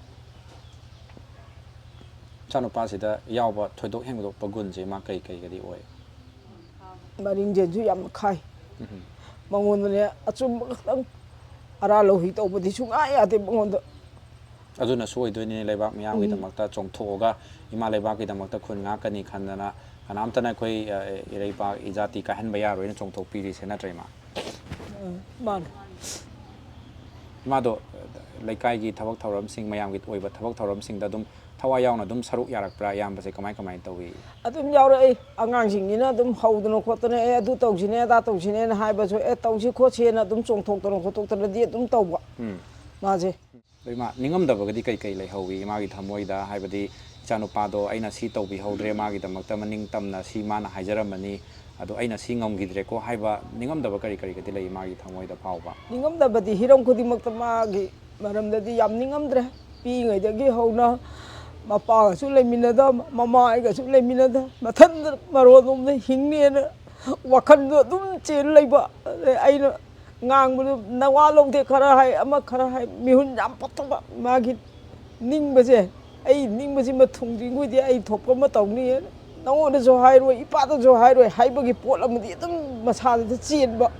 ꯏꯆꯥꯅꯨꯄꯥꯁꯤꯗ ꯌꯥꯎꯕ ꯊꯣꯏꯗꯣꯛ ꯍꯦꯟꯗꯣꯛꯄ ꯒꯨꯟꯁꯦ ꯃꯥ ꯀꯩ ꯀꯩꯒꯗꯤ ꯑꯣꯏ? ꯃꯔꯤꯡꯖꯦꯜꯁꯨ ꯌꯥꯝ ꯈꯥꯏ꯫ ꯎꯝ꯫ ꯃꯉꯣꯟꯗꯅꯦ ꯑꯆꯨꯝꯕ ꯈꯛꯇꯪ, ꯑꯔꯥ ꯂꯧꯍꯤ ꯇꯧꯕꯗꯤ ꯁꯨꯡꯌꯥ ꯌꯥꯗꯦ ꯃꯉꯣꯟꯗ꯫ ꯑꯗꯨꯅꯁꯨ ꯑꯣꯏꯗꯣꯏꯅꯤ, ꯂꯩꯕꯥꯛ ꯃꯤꯌꯥꯝꯒꯤꯗꯃꯛꯇ ꯆꯣꯡꯊꯣꯛꯑꯒ ꯏꯃꯥ ꯂꯩꯕꯥꯛꯀꯤꯗꯃꯛꯇ ꯈꯨꯟ ꯉꯥꯛꯀꯅꯤ ꯈꯟꯗꯅ ꯀꯅꯥꯝꯇꯅ ꯑꯩꯈꯣꯏ, ꯑ, ꯏꯔꯩꯄꯥꯛ ꯏꯖꯥꯇꯤ ꯀꯥꯏꯍꯟꯕ ꯌꯥꯔꯣꯏꯅ ꯆꯣꯡꯊꯣꯛꯄꯤꯔꯤꯁꯦ ꯅꯠꯇ꯭ꯔ, ꯏꯃꯥ? ꯎꯝ, ꯃꯥꯅꯦ꯫ ꯏꯃꯥꯗꯣ, ꯑ, ꯂꯩꯀꯥꯏꯒꯤ ꯊꯕꯛ ꯊꯧꯔꯝꯁꯤꯡ, ꯃꯌꯥꯝꯒꯤ ꯑꯣꯏꯕ ꯊꯕꯛ ꯊꯧꯔꯝꯁꯤꯡꯗ ꯑꯗꯨꯝ ꯊꯋꯥꯏ ꯌꯥꯎꯅ ꯑꯗꯨꯝ ꯁꯔꯨꯛ ꯌꯥꯔꯛꯄ꯭ꯔꯥ? ꯏꯌꯥꯝꯕꯁꯦ ꯀꯃꯥꯏ ꯀꯃꯥꯏꯅ ꯇꯧꯏ? ꯑꯗꯨꯝ ꯌꯥꯎꯔꯛꯏ꯫ ꯑꯉꯥꯡꯁꯤꯡꯁꯤꯅ ꯑꯗꯨꯝ ꯍꯧꯗꯅ ꯈꯣꯠꯇꯅ, "ꯑꯦ, ꯑꯗꯨ ꯇꯧꯁꯤꯅꯦ, ꯑꯗꯥ ꯇꯧꯁꯤꯅꯦꯅ" ꯍꯥꯏꯕꯁꯨ, "ꯑꯦ, ꯇꯧꯁꯤ ꯈꯣꯠꯁꯤꯅ" ꯑꯗꯨꯝ ꯆꯣꯡꯊꯣꯛꯇꯅ ꯈꯣꯠꯇꯣꯛꯇꯅꯗꯤ ꯑꯗꯨꯝ ꯇꯧꯕ ꯎꯝ꯫ ꯃꯥꯁꯦ꯫ ꯑꯗꯣ ꯏꯃꯥ, ꯅꯤꯡꯉꯝꯗꯕꯒꯗꯤ ꯀꯩ ꯀꯩ ꯂꯩꯍꯧꯏ ꯏꯃꯥꯒꯤ ꯊꯃꯣꯏꯗ? ꯍꯥꯏꯕꯗꯤ, "ꯏꯆꯥꯅꯨꯄꯥꯗꯣ ꯑꯩꯅ ꯁꯤ ꯇꯧꯕꯤꯍꯧꯗ꯭ꯔꯦ, ꯃꯥꯒꯤꯗꯃꯛꯇ ꯃꯅꯤꯡ ꯇꯝꯅ ꯁꯤ ꯃꯥꯅ ꯍꯥꯏꯖꯔꯝꯕꯅꯤ, ꯑꯗꯣ ꯑꯩꯅ ꯁꯤ ꯉꯝꯈꯤꯗ꯭ꯔꯦꯀꯣ" ꯍꯥꯏꯕ ꯅꯤꯡꯉꯝꯗꯕ ꯀꯔꯤ ꯀꯔꯤꯒꯗꯤ ꯂꯩ ꯏꯃꯥꯒꯤ ꯊꯃꯣꯏꯗ ꯐꯥꯎꯕ? ꯅꯤꯡꯉꯝꯗꯕꯗꯤ ꯍꯤꯔꯝ ꯈꯨꯗꯤꯡꯃꯛꯇ ꯃꯥꯒꯤ ꯃꯔꯝꯗꯗꯤ ꯌꯥꯝ ꯅꯤꯡꯉꯝꯗ꯭ꯔꯦ꯫ ꯄꯤꯛꯏꯉꯩꯗꯒꯤ ꯍꯧꯅ ꯃꯄꯥꯒꯁꯨ ꯂꯩꯃꯤꯟꯅꯗ, ꯃꯃꯥ ꯑꯩꯒꯁꯨ ꯂꯩꯃꯤꯟꯅꯗ, ꯃꯊꯟꯇ ꯃꯔꯣꯟ ꯑꯃꯗ ꯍꯤꯡꯅꯦꯅ ꯋꯥꯈꯜꯗꯣ ꯑꯗꯨꯝ ꯆꯦꯜ ꯂꯩꯕ꯫ ꯑꯗꯩ ꯑꯩꯅ ꯉꯥꯡꯕꯗꯨ ꯅꯋꯥ ꯂꯧꯗꯦ, ꯈꯔ ꯍꯥꯏ, ꯑꯃ ꯈꯔ ꯍꯥꯏ, ꯃꯤꯍꯨꯟ ꯌꯥꯝ ꯄꯠꯇꯕ꯫ ꯃꯥꯒꯤ ꯅꯤꯡꯕꯁꯦ, "ꯑꯩ ꯅꯤꯡꯕꯁꯤꯃ ꯊꯨꯡꯗ꯭ꯔꯤꯉꯩꯗꯤ ꯑꯩ ꯊꯣꯛꯄ ꯑꯃ ꯇꯧꯅꯤ, ꯅꯉꯣꯟꯗꯁꯨ ꯍꯥꯏꯔꯣꯏ, ꯏꯄꯥꯗꯁꯨ ꯍꯥꯏꯔꯣꯏ" ꯍꯥꯏꯕꯒꯤ ꯄꯣꯠ ꯑꯃꯗꯤ ꯑꯗꯨꯝ ꯃꯁꯥꯗꯨꯗ ꯆꯦꯟꯕ꯫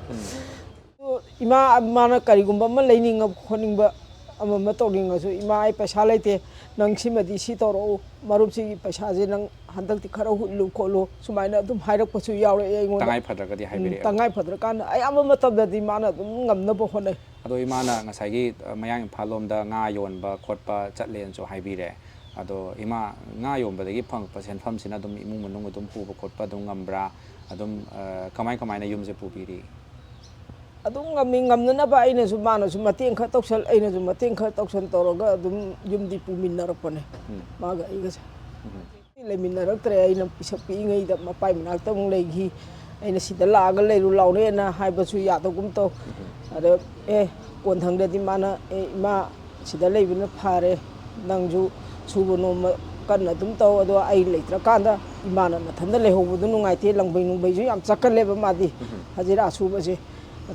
ꯑꯗꯣ ꯏꯃꯥ, ꯃꯥꯅ ꯀꯔꯤꯒꯨꯝꯕ ꯑꯃ ꯂꯩꯅꯤꯡꯉ ꯈꯣꯠꯅꯤꯡꯕ, ꯑꯃ ꯑꯃ ꯇꯧꯅꯤꯡꯉꯁꯨ, "ꯏꯃꯥ, ꯑꯩ ꯄꯩꯁꯥ ꯂꯩꯇꯦ, ꯅꯪ ꯁꯤꯃꯗꯤ ꯁꯤ ꯇꯧꯔꯛꯎ, ꯃꯔꯨꯞꯁꯤꯒꯤ ꯄꯩꯁꯥꯁꯦ ꯅꯪ ꯍꯟꯗꯛꯇꯤ ꯈꯔ ꯍꯨꯠꯂꯨ ꯈꯣꯠꯂꯨ", ꯁꯨꯃꯥꯏꯅ ꯑꯗꯨꯝ ꯍꯥꯏꯔꯛꯄꯁꯨ ꯌꯥꯎꯔꯛꯑꯦ ꯑꯩꯉꯣꯟꯗ꯫ ꯇꯉꯥꯏ ꯐꯗ꯭ꯔꯒꯗꯤ ꯎꯝ, ꯍꯥꯏꯕꯤꯔꯛꯑꯦꯕ? ꯇꯉꯥꯏ ꯐꯗ꯭ꯔꯀꯥꯟꯗ ꯑꯌꯥꯝꯕ ꯃꯇꯝꯗꯗꯤ ꯃꯥꯅ ꯑꯗꯨꯝ ꯉꯝꯅꯕ ꯍꯣꯠꯅꯩ꯫ ꯑꯗꯣ ꯏꯃꯥꯅ ꯉꯁꯥꯏꯒꯤ, ꯑ, ꯃꯌꯥꯡ ꯏꯝꯐꯥꯜ ꯂꯣꯝꯗ ꯉꯥ ꯌꯣꯟꯕ ꯈꯣꯠꯄ ꯆꯠꯂꯦꯅꯁꯨ ꯍꯥꯏꯕꯤꯔꯦ꯫ ꯑꯗꯣ ꯏꯃꯥ, ꯉꯥ ꯌꯣꯟꯕꯗꯒꯤ ꯐꯪꯉꯛꯄ ꯁꯦꯟꯐꯝꯁꯤꯅ ꯑꯗꯨꯝ ꯏꯃꯨꯡ ꯃꯅꯨꯡ ꯑꯗꯨꯝ ꯄꯨꯕ ꯈꯣꯠꯄ ꯑꯗꯨꯝ ꯉꯝꯕ꯭ꯔꯥ? ꯑꯗꯨꯝ, ꯑ, ꯀꯃꯥꯏ ꯀꯃꯥꯏꯅ ꯌꯨꯝꯁꯦ ꯄꯨꯕꯤꯔꯤ? ꯑꯗꯨꯝ ꯉꯝꯃꯤ, ꯉꯝꯅꯅꯕ ꯑꯩꯅꯁꯨ, ꯃꯥꯅꯁꯨ ꯃꯇꯦꯡ ꯈꯔ ꯇꯧꯁꯜ, ꯑꯩꯅꯁꯨ ꯃꯇꯦꯡ ꯈꯔ ꯇꯧꯁꯜ ꯇꯧꯔꯒ ꯑꯗꯨꯝ ꯌꯨꯝꯗꯤ ꯄꯨꯃꯤꯟꯅꯔꯛꯄꯅꯦ, ꯎꯝ꯫ ꯃꯥꯒ ꯑꯩꯒꯁꯦ꯫ ꯎꯝ꯫ ꯂꯩꯃꯤꯟꯅꯔꯛꯇ꯭ꯔꯦ꯫ ꯑꯩꯅ ꯄꯤꯁꯛ ꯄꯤꯛꯏꯉꯩꯗ ꯃꯄꯥꯏ ꯃꯅꯥꯛꯇ ꯑꯃꯨꯛ ꯂꯩꯈꯤ꯫ ꯑꯩꯅ "ꯁꯤꯗ ꯂꯥꯛꯑꯒ ꯂꯩꯔꯨ ꯂꯥꯎꯅꯦꯅ" ꯍꯥꯏꯕꯁꯨ ꯌꯥꯗꯒꯨꯝ ꯇꯧ꯫ ꯎꯝ꯫ ꯑꯗ, "ꯑꯦ, ꯀꯣꯟꯊꯪꯗꯗꯤ ꯃꯥꯅ, 'ꯑꯦ, ꯏꯃꯥ, ꯁꯤꯗ ꯂꯩꯕꯅ ꯐꯔꯦ, ꯅꯪꯁꯨ ꯁꯨꯕ ꯅꯣꯝꯕ ꯀꯟꯅ ꯑꯗꯨꯝ ꯇꯧ, ꯑꯗꯣ ꯑꯩ ꯂꯩꯇ꯭ꯔꯀꯥꯟꯗ ꯏꯃꯥꯅ ꯅꯊꯟꯗ ꯂꯩꯍꯧꯕꯗꯣ ꯅꯨꯡꯉꯥꯏꯇꯦ"꯫ ꯂꯪꯕꯩ ꯅꯨꯡꯕꯩꯁꯨ ꯌꯥꯝ ꯆꯠꯀꯜꯂꯦꯕ ꯃꯥꯗꯤ, ꯎꯝ꯫ ꯍꯖꯤꯔꯥ ꯁꯨꯕꯁꯦ꯫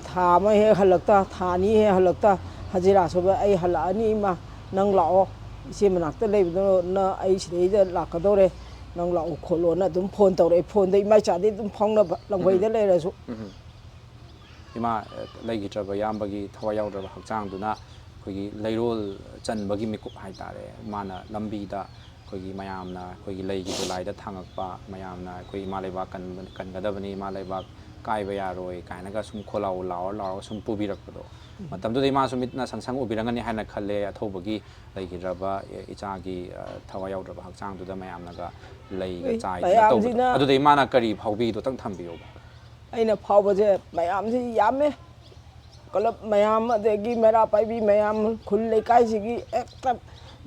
ꯊꯥ ꯑꯃ ꯍꯦꯛ ꯍꯜꯂꯛꯇ, ꯊꯥ ꯑꯅꯤ ꯍꯦꯛ ꯍꯜꯂꯛꯇ, "ꯍꯖꯤꯔꯥ ꯁꯨꯕ ꯑꯩ ꯍꯜꯂꯛꯑꯅꯤ ꯏꯃꯥ, ꯅꯪ ꯂꯥꯛꯑꯣ, ꯏꯆꯦ ꯃꯅꯥꯛꯇ ꯂꯩꯕꯗꯣ, ꯅ ꯑꯩ ꯁꯤꯗꯩꯗ ꯂꯥꯛꯀꯗꯧꯔꯦ, ꯅꯪ ꯂꯥꯛꯑꯣ" ꯈꯣꯠꯂꯣꯅ ꯑꯗꯨꯝ ꯐꯣꯟ ꯇꯧꯔꯛꯑꯦ꯫ ꯐꯣꯟꯗ ꯏꯃꯥ ꯏꯆꯥꯗꯤ ꯑꯗꯨꯝ ꯐꯥꯎꯅꯕ, ꯂꯪꯕꯩꯗ ꯎꯝ꯫ ꯂꯩꯔꯁꯨ꯫ ꯎꯝ꯫ ꯏꯃꯥ, ꯑ, ꯂꯩꯈꯤꯗ꯭ꯔꯕ ꯏꯌꯥꯝꯕꯒꯤ ꯊꯋꯥꯏ ꯌꯥꯎꯗ꯭ꯔꯕ ꯍꯛꯆꯥꯡꯗꯨꯅ ꯑꯩꯈꯣꯏꯒꯤ ꯂꯩꯔꯣꯜ ꯆꯟꯕꯒꯤ ꯃꯤꯀꯨꯞ ꯍꯥꯏꯇꯥꯔꯦ, ꯃꯥꯅ ꯂꯝꯕꯤꯗ ꯑꯩꯈꯣꯏꯒꯤ ꯃꯌꯥꯝꯅ ꯑꯩꯈꯣꯏꯒꯤ ꯂꯩꯒꯤ ꯗꯣꯂꯥꯏꯗ ꯊꯥꯡꯉꯛꯄ, ꯃꯌꯥꯝꯅ ꯑꯩꯈꯣꯏ ꯏꯃꯥ ꯂꯩꯕꯥꯛ ꯀꯟꯕ-, ꯀꯟꯒꯗꯕꯅꯤ, ꯏꯃꯥ ꯂꯩꯕꯥꯛ ꯀꯥꯏꯕ ꯌꯥꯔꯣꯏ ꯀꯥꯏꯅꯒ ꯁꯨꯝ ꯈꯣꯜꯂꯥꯎ ꯂꯥꯎꯔ ꯂꯥꯎꯔꯒ ꯁꯨꯝ ꯄꯨꯕꯤꯔꯛꯄꯗꯣ, ꯎꯝ꯫ ꯃꯇꯝꯗꯨꯗ ꯏꯃꯥꯁꯨ ꯃꯤꯠꯅ ꯁꯪ ꯁꯪ ꯎꯕꯤꯔꯝꯒꯅꯤ ꯍꯥꯏꯅ ꯈꯜꯂꯦ, ꯑꯊꯧꯕꯒꯤ ꯂꯩꯈꯤꯗ꯭ꯔꯕ ꯏꯆꯥꯒꯤ, ꯑ, ꯊꯋꯥꯏ ꯌꯥꯎꯗ꯭ꯔꯕ ꯍꯛꯆꯥꯡꯗꯨꯗ ꯃꯌꯥꯝꯅꯒ ꯂꯩꯒ ꯍꯣꯏ, ꯆꯥꯏꯗꯅ ꯇꯧꯕꯗꯣ꯫ ꯃꯌꯥꯝꯁꯤꯅ ꯑꯗꯨꯗ ꯏꯃꯥꯅ ꯀꯔꯤ ꯐꯥꯎꯕꯤꯗꯣꯇꯪ ꯊꯝꯕꯤꯌꯣꯕ꯫ ꯑꯩꯅ ꯐꯥꯎꯕꯁꯦ ꯃꯌꯥꯝꯁꯤ ꯌꯥꯝꯃꯦ꯫ ꯀ꯭ꯂꯕ ꯃꯌꯥꯝ, ꯑꯗꯒꯤ ꯃꯩꯔꯥ ꯄꯥꯏꯕꯤ ꯃꯌꯥꯝ, ꯈꯨꯜ ꯂꯩꯀꯥꯏꯁꯤꯒꯤ ꯍꯦꯛꯇ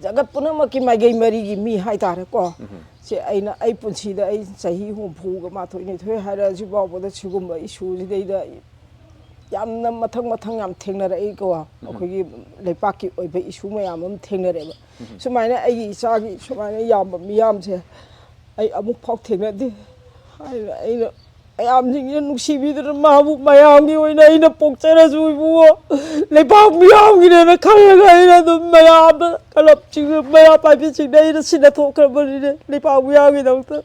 ꯖꯒꯠ ꯄꯨꯝꯅꯃꯛꯀꯤ ꯃꯥꯏꯀꯩ ꯃꯔꯤꯒꯤ ꯃꯤ ꯍꯥꯏꯇꯥꯔꯦꯀꯣ꯫ ꯁꯦ ꯑꯩꯅ, ꯑꯩ ꯄꯨꯟꯁꯤꯗ ꯑꯩ ꯆꯍꯤ ꯍꯨꯝꯐꯨꯒ ꯃꯥꯊꯣꯏ ꯅꯤꯊꯣꯏ ꯍꯥꯏꯔꯛꯑꯁꯤ ꯐꯥꯎꯕꯗ ꯁꯤꯒꯨꯝꯕ ꯏꯁꯨꯁꯤꯗꯩꯗ ꯌꯥꯝꯅ ꯃꯊꯪ ꯃꯊꯪ ꯌꯥꯝ ꯊꯦꯡꯅꯔꯛꯏꯀꯣ꯫ ꯑꯩꯈꯣꯏꯒꯤ ꯂꯩꯄꯥꯛꯀꯤ ꯑꯣꯏꯕ ꯏꯁꯨ ꯃꯌꯥꯝ ꯑꯃ ꯊꯦꯡꯅꯔꯛꯑꯦꯕ꯫ ꯁꯨꯃꯥꯏꯅ ꯑꯩꯒꯤ ꯏꯆꯥꯒꯤ ꯁꯨꯃꯥꯏꯅ ꯌꯥꯝꯕ ꯃꯤꯌꯥꯝꯁꯦ ꯑꯩ ꯑꯃꯨꯛ ꯐꯥꯎ ꯊꯦꯡꯅꯗꯦ꯫ ꯍꯥꯏꯅ ꯑꯩꯅ ꯃꯌꯥꯝꯁꯤꯡꯁꯤꯅ ꯅꯨꯡꯁꯤꯕꯤꯗꯅ ꯃꯥꯕꯨ ꯃꯌꯥꯝꯒꯤ ꯑꯣꯏꯅ ꯑꯩꯅ ꯄꯣꯛꯆꯔꯁꯨ ꯏꯕꯨꯡꯉꯣ, ꯂꯩꯄꯥꯛ ꯃꯤꯌꯥꯝꯒꯤꯅꯦꯅ ꯈꯜꯂꯒ ꯑꯩꯅ ꯑꯗꯨꯝ ꯃꯌꯥꯝꯗ, ꯀ꯭ꯂꯕꯁꯤꯡꯗ, ꯃꯩꯔꯥ ꯄꯥꯏꯕꯤꯁꯤꯡꯗ ꯑꯩꯅ ꯁꯤꯟꯅꯊꯣꯛꯈ꯭ꯔꯕꯅꯤꯅꯦ ꯂꯩꯄꯥꯛ ꯃꯤꯌꯥꯝꯒꯤꯗꯃꯛꯇ꯫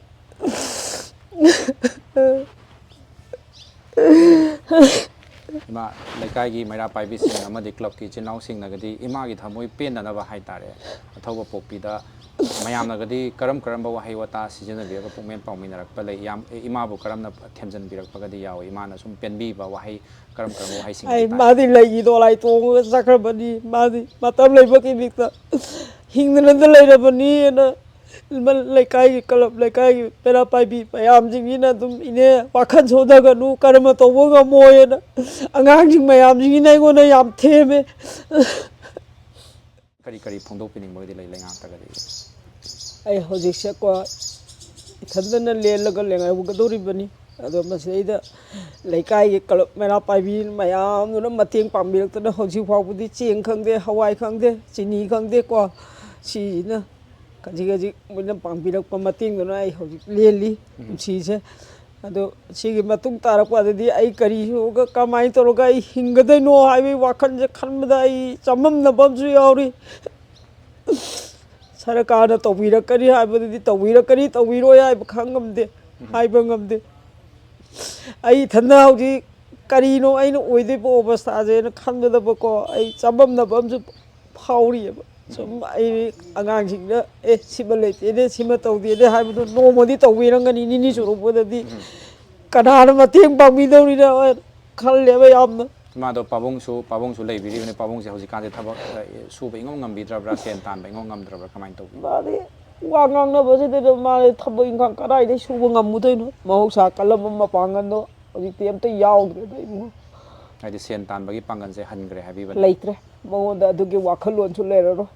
ꯏꯃꯥ, ꯂꯩꯀꯥꯏꯒꯤ ꯃꯩꯔꯥ ꯄꯥꯏꯕꯤꯁꯤꯡ ꯑꯃꯗꯤ ꯀ꯭ꯂꯕꯀꯤ ꯏꯆꯤꯟ ꯏꯅꯥꯎꯁꯤꯡꯅꯒꯗꯤ ꯏꯃꯥꯒꯤ ꯊꯃꯣꯏ ꯄꯦꯟꯅꯅꯕ ꯍꯥꯏꯇꯥꯔꯦ, ꯑꯊꯧꯕ ꯄꯣꯛꯄꯤꯗ ꯃꯌꯥꯝꯅꯒꯗꯤ ꯀꯔꯝ ꯀꯔꯝꯕ ꯋꯥꯍꯩ ꯋꯥꯇꯥ ꯁꯤꯖꯤꯟꯅꯕꯤꯔꯒ ꯄꯨꯛꯃꯦꯟ ꯄꯥꯎꯃꯤꯟꯅꯔꯛꯄ ꯂꯩ? ꯌꯥꯝ, ꯏꯃꯥꯕꯨ ꯀꯔꯝꯅ ꯊꯦꯝꯖꯤꯟꯕꯤꯔꯛꯄꯒꯗꯤ ꯌꯥꯎꯏ? ꯏꯃꯥꯅ ꯁꯨꯝ ꯄꯦꯟꯕꯤꯕ ꯋꯥꯍꯩ ꯀꯔꯝ ꯀꯔꯝꯕ ꯋꯥꯍꯩꯁꯤꯡ ꯑꯩ ꯍꯥꯏꯇꯥꯔꯦ? ꯃꯥꯗꯤ ꯂꯩꯒꯤ ꯗꯣꯂꯥꯏ ꯇꯣꯡꯉꯒ ꯆꯠꯈ꯭ꯔꯕꯅꯤ꯫ ꯃꯥꯗꯤ ꯃꯇꯝ ꯂꯩꯕꯒꯤ ꯃꯤꯛꯇ ꯍꯤꯡꯗꯅꯗ ꯂꯩꯔꯕꯅꯤꯅ ꯂꯩꯀꯥꯏꯒꯤ ꯀ꯭ꯂꯕ, ꯂꯩꯀꯥꯏꯒꯤ ꯄꯦꯔꯥ ꯄꯥꯏꯕꯤ ꯃꯌꯥꯝꯁꯤꯡꯁꯤꯅ ꯑꯗꯨꯝ, "ꯏꯅꯦ, ꯋꯥꯈꯜ ꯁꯣꯟꯊꯒꯅꯨ, ꯀꯔꯝꯕ ꯇꯧꯕ ꯉꯝꯃꯣꯏꯅ" ꯑꯉꯥꯡꯁꯤꯡ ꯃꯌꯥꯝꯁꯤꯡꯁꯤꯅ ꯑꯩꯉꯣꯟꯗ ꯌꯥꯝ ꯊꯦꯝꯃꯦ꯫ ꯀꯔꯤ ꯀꯔꯤ ꯐꯣꯡꯗꯣꯛꯄꯤꯅꯤꯡꯕꯒꯗꯤ ꯂꯩ ꯂꯩꯉꯥꯛꯇꯒꯗꯤ? ꯑꯩ ꯍꯧꯖꯤꯛꯁꯦꯀꯣ ꯏꯊꯟꯗꯅ ꯂꯦꯜꯂꯒ ꯂꯩꯍꯧꯒꯗꯧꯔꯤꯕꯅꯤ꯫ ꯑꯗꯣ ꯃꯁꯤꯗꯩꯗ ꯂꯩꯀꯥꯏꯒꯤ ꯀ꯭ꯂꯕ ꯃꯩꯔꯥ ꯄꯥꯏꯕꯤ ꯃꯌꯥꯝꯗꯨꯅ ꯃꯇꯦꯡ ꯄꯥꯡꯕꯤꯔꯛꯇꯅ ꯍꯧꯖꯤꯛ ꯐꯥꯎꯕꯗꯤ ꯆꯦꯡ ꯈꯪꯗꯦ, ꯍꯋꯥꯏ ꯈꯪꯗꯦ, ꯆꯤꯅꯤ ꯈꯪꯗꯦꯀꯣ, ꯁꯤꯁꯤꯅ ꯈꯖꯤꯛ ꯈꯖꯤꯛ ꯃꯣꯏꯅ ꯄꯥꯡꯕꯤꯔꯛꯄ ꯃꯇꯦꯡꯗꯨꯅ ꯑꯩ ꯍꯧꯖꯤꯛ ꯂꯦꯜꯂꯤ ꯄꯨꯟꯁꯤꯁꯦ꯫ ꯑꯗꯣ ꯁꯤꯒꯤ ꯃꯇꯨꯡ ꯇꯥꯔꯛꯄꯗꯗꯤ ꯑꯩ ꯀꯔꯤ ꯀꯃꯥꯏꯅ ꯇꯧꯔꯒ ꯑꯩ ꯍꯤꯡꯒꯗꯣꯏꯅꯣ ꯍꯥꯏꯕꯒꯤ ꯋꯥꯈꯜꯁꯦ ꯈꯟꯕꯗ ꯑꯩ ꯆꯃꯝꯅꯕ ꯑꯃꯁꯨ ꯌꯥꯎꯔꯤ꯫ ꯁꯔꯀꯥꯔꯅ ꯇꯧꯕꯤꯔꯛꯀꯅꯤ ꯍꯥꯏꯕꯗꯨꯗꯤ ꯇꯧꯕꯤꯔꯛꯀꯅꯤ, ꯇꯧꯕꯤꯔꯣꯏ ꯍꯥꯏꯕ ꯈꯪ ꯉꯝꯗꯦ, ꯍꯥꯏꯕ ꯉꯝꯗꯦ꯫ ꯑꯩ ꯏꯊꯟꯗ ꯍꯧꯖꯤꯛ ꯀꯔꯤꯅꯣ ꯑꯩꯅ ꯑꯣꯏꯗꯣꯏꯕ ꯑꯣꯕꯁꯊꯥꯁꯦꯅ ꯈꯟꯕꯗꯕꯀꯣ ꯑꯩ ꯆꯃꯝꯅꯕ ꯑꯃꯁꯨ ꯐꯥꯎꯔꯤꯑꯕ꯫ ꯁꯨꯝ ꯑꯩ ꯑꯉꯥꯡꯁꯤꯡꯗ "ꯑꯦ, ꯁꯤꯃ ꯂꯩꯇꯦꯅꯦ, ꯁꯤꯃ ꯇꯧꯗꯦꯅꯦ" ꯍꯥꯏꯕꯗꯣ ꯅꯣꯡꯃꯗꯤ ꯇꯧꯕꯤꯔꯝꯒꯅꯤ, ꯅꯤꯅꯤ ꯆꯨꯔꯛꯄꯗꯗꯤ ꯀꯅꯥꯅ ꯃꯇꯦꯡ ꯄꯥꯡꯕꯤꯗꯧꯔꯤꯅꯣ ꯍꯥꯏꯅ ꯈꯜꯂꯦꯕ ꯌꯥꯝꯅ꯫ ꯏꯃꯥꯗꯣ ꯄꯥꯕꯨꯡꯁꯨ, ꯄꯥꯕꯨꯡꯁꯨ ꯂꯩꯕꯤꯔꯤꯕꯅꯤ꯫ ꯄꯥꯕꯨꯡꯁꯦ ꯍꯧꯖꯤꯛꯀꯥꯟꯁꯦ ꯊꯕꯛ, ꯑ, ꯁꯨꯕ ꯏꯉꯝ ꯉꯝꯕꯤꯗ꯭ꯔꯕ꯭ꯔꯥ, ꯁꯦꯟ ꯇꯥꯟꯕ ꯏꯉꯝ ꯉꯝꯗ꯭ꯔꯕ꯭ꯔꯥ, ꯀꯃꯥꯏꯅ ꯇꯧꯕꯤ? ꯃꯥꯗꯤ ꯋꯥ ꯉꯥꯡꯅꯕꯁꯤꯗ ꯑꯗꯨꯝ ꯃꯥꯗꯤ ꯊꯕꯛ ꯏꯪꯈꯥꯡ ꯀꯗꯥꯏꯗꯒꯤ ꯁꯨꯕ ꯉꯝꯃꯨꯗꯣꯏꯅꯣ? ꯃꯍꯧꯁꯥ ꯀꯜꯂꯝꯕ ꯃꯄꯥꯡꯒꯜꯗꯣ ꯍꯧꯖꯤꯛꯇꯤ ꯑꯝꯇ ꯌꯥꯎꯗ꯭ꯔꯦꯗ ꯏꯕꯨꯡꯉꯣ꯫ ꯍꯥꯏꯗꯤ ꯁꯦꯟ ꯇꯥꯟꯕꯒꯤ ꯄꯥꯡꯒꯜꯁꯦ ꯍꯟꯈ꯭ꯔꯦ ꯍꯥꯏꯕꯤꯕꯅꯦ꯫ ꯂꯩꯇ꯭ꯔꯦ꯫ ꯃꯉꯣꯟꯗ ꯑꯗꯨꯒꯤ ꯋꯥꯈꯜꯂꯣꯟꯁꯨ ꯂꯩꯔꯔꯣꯏ꯫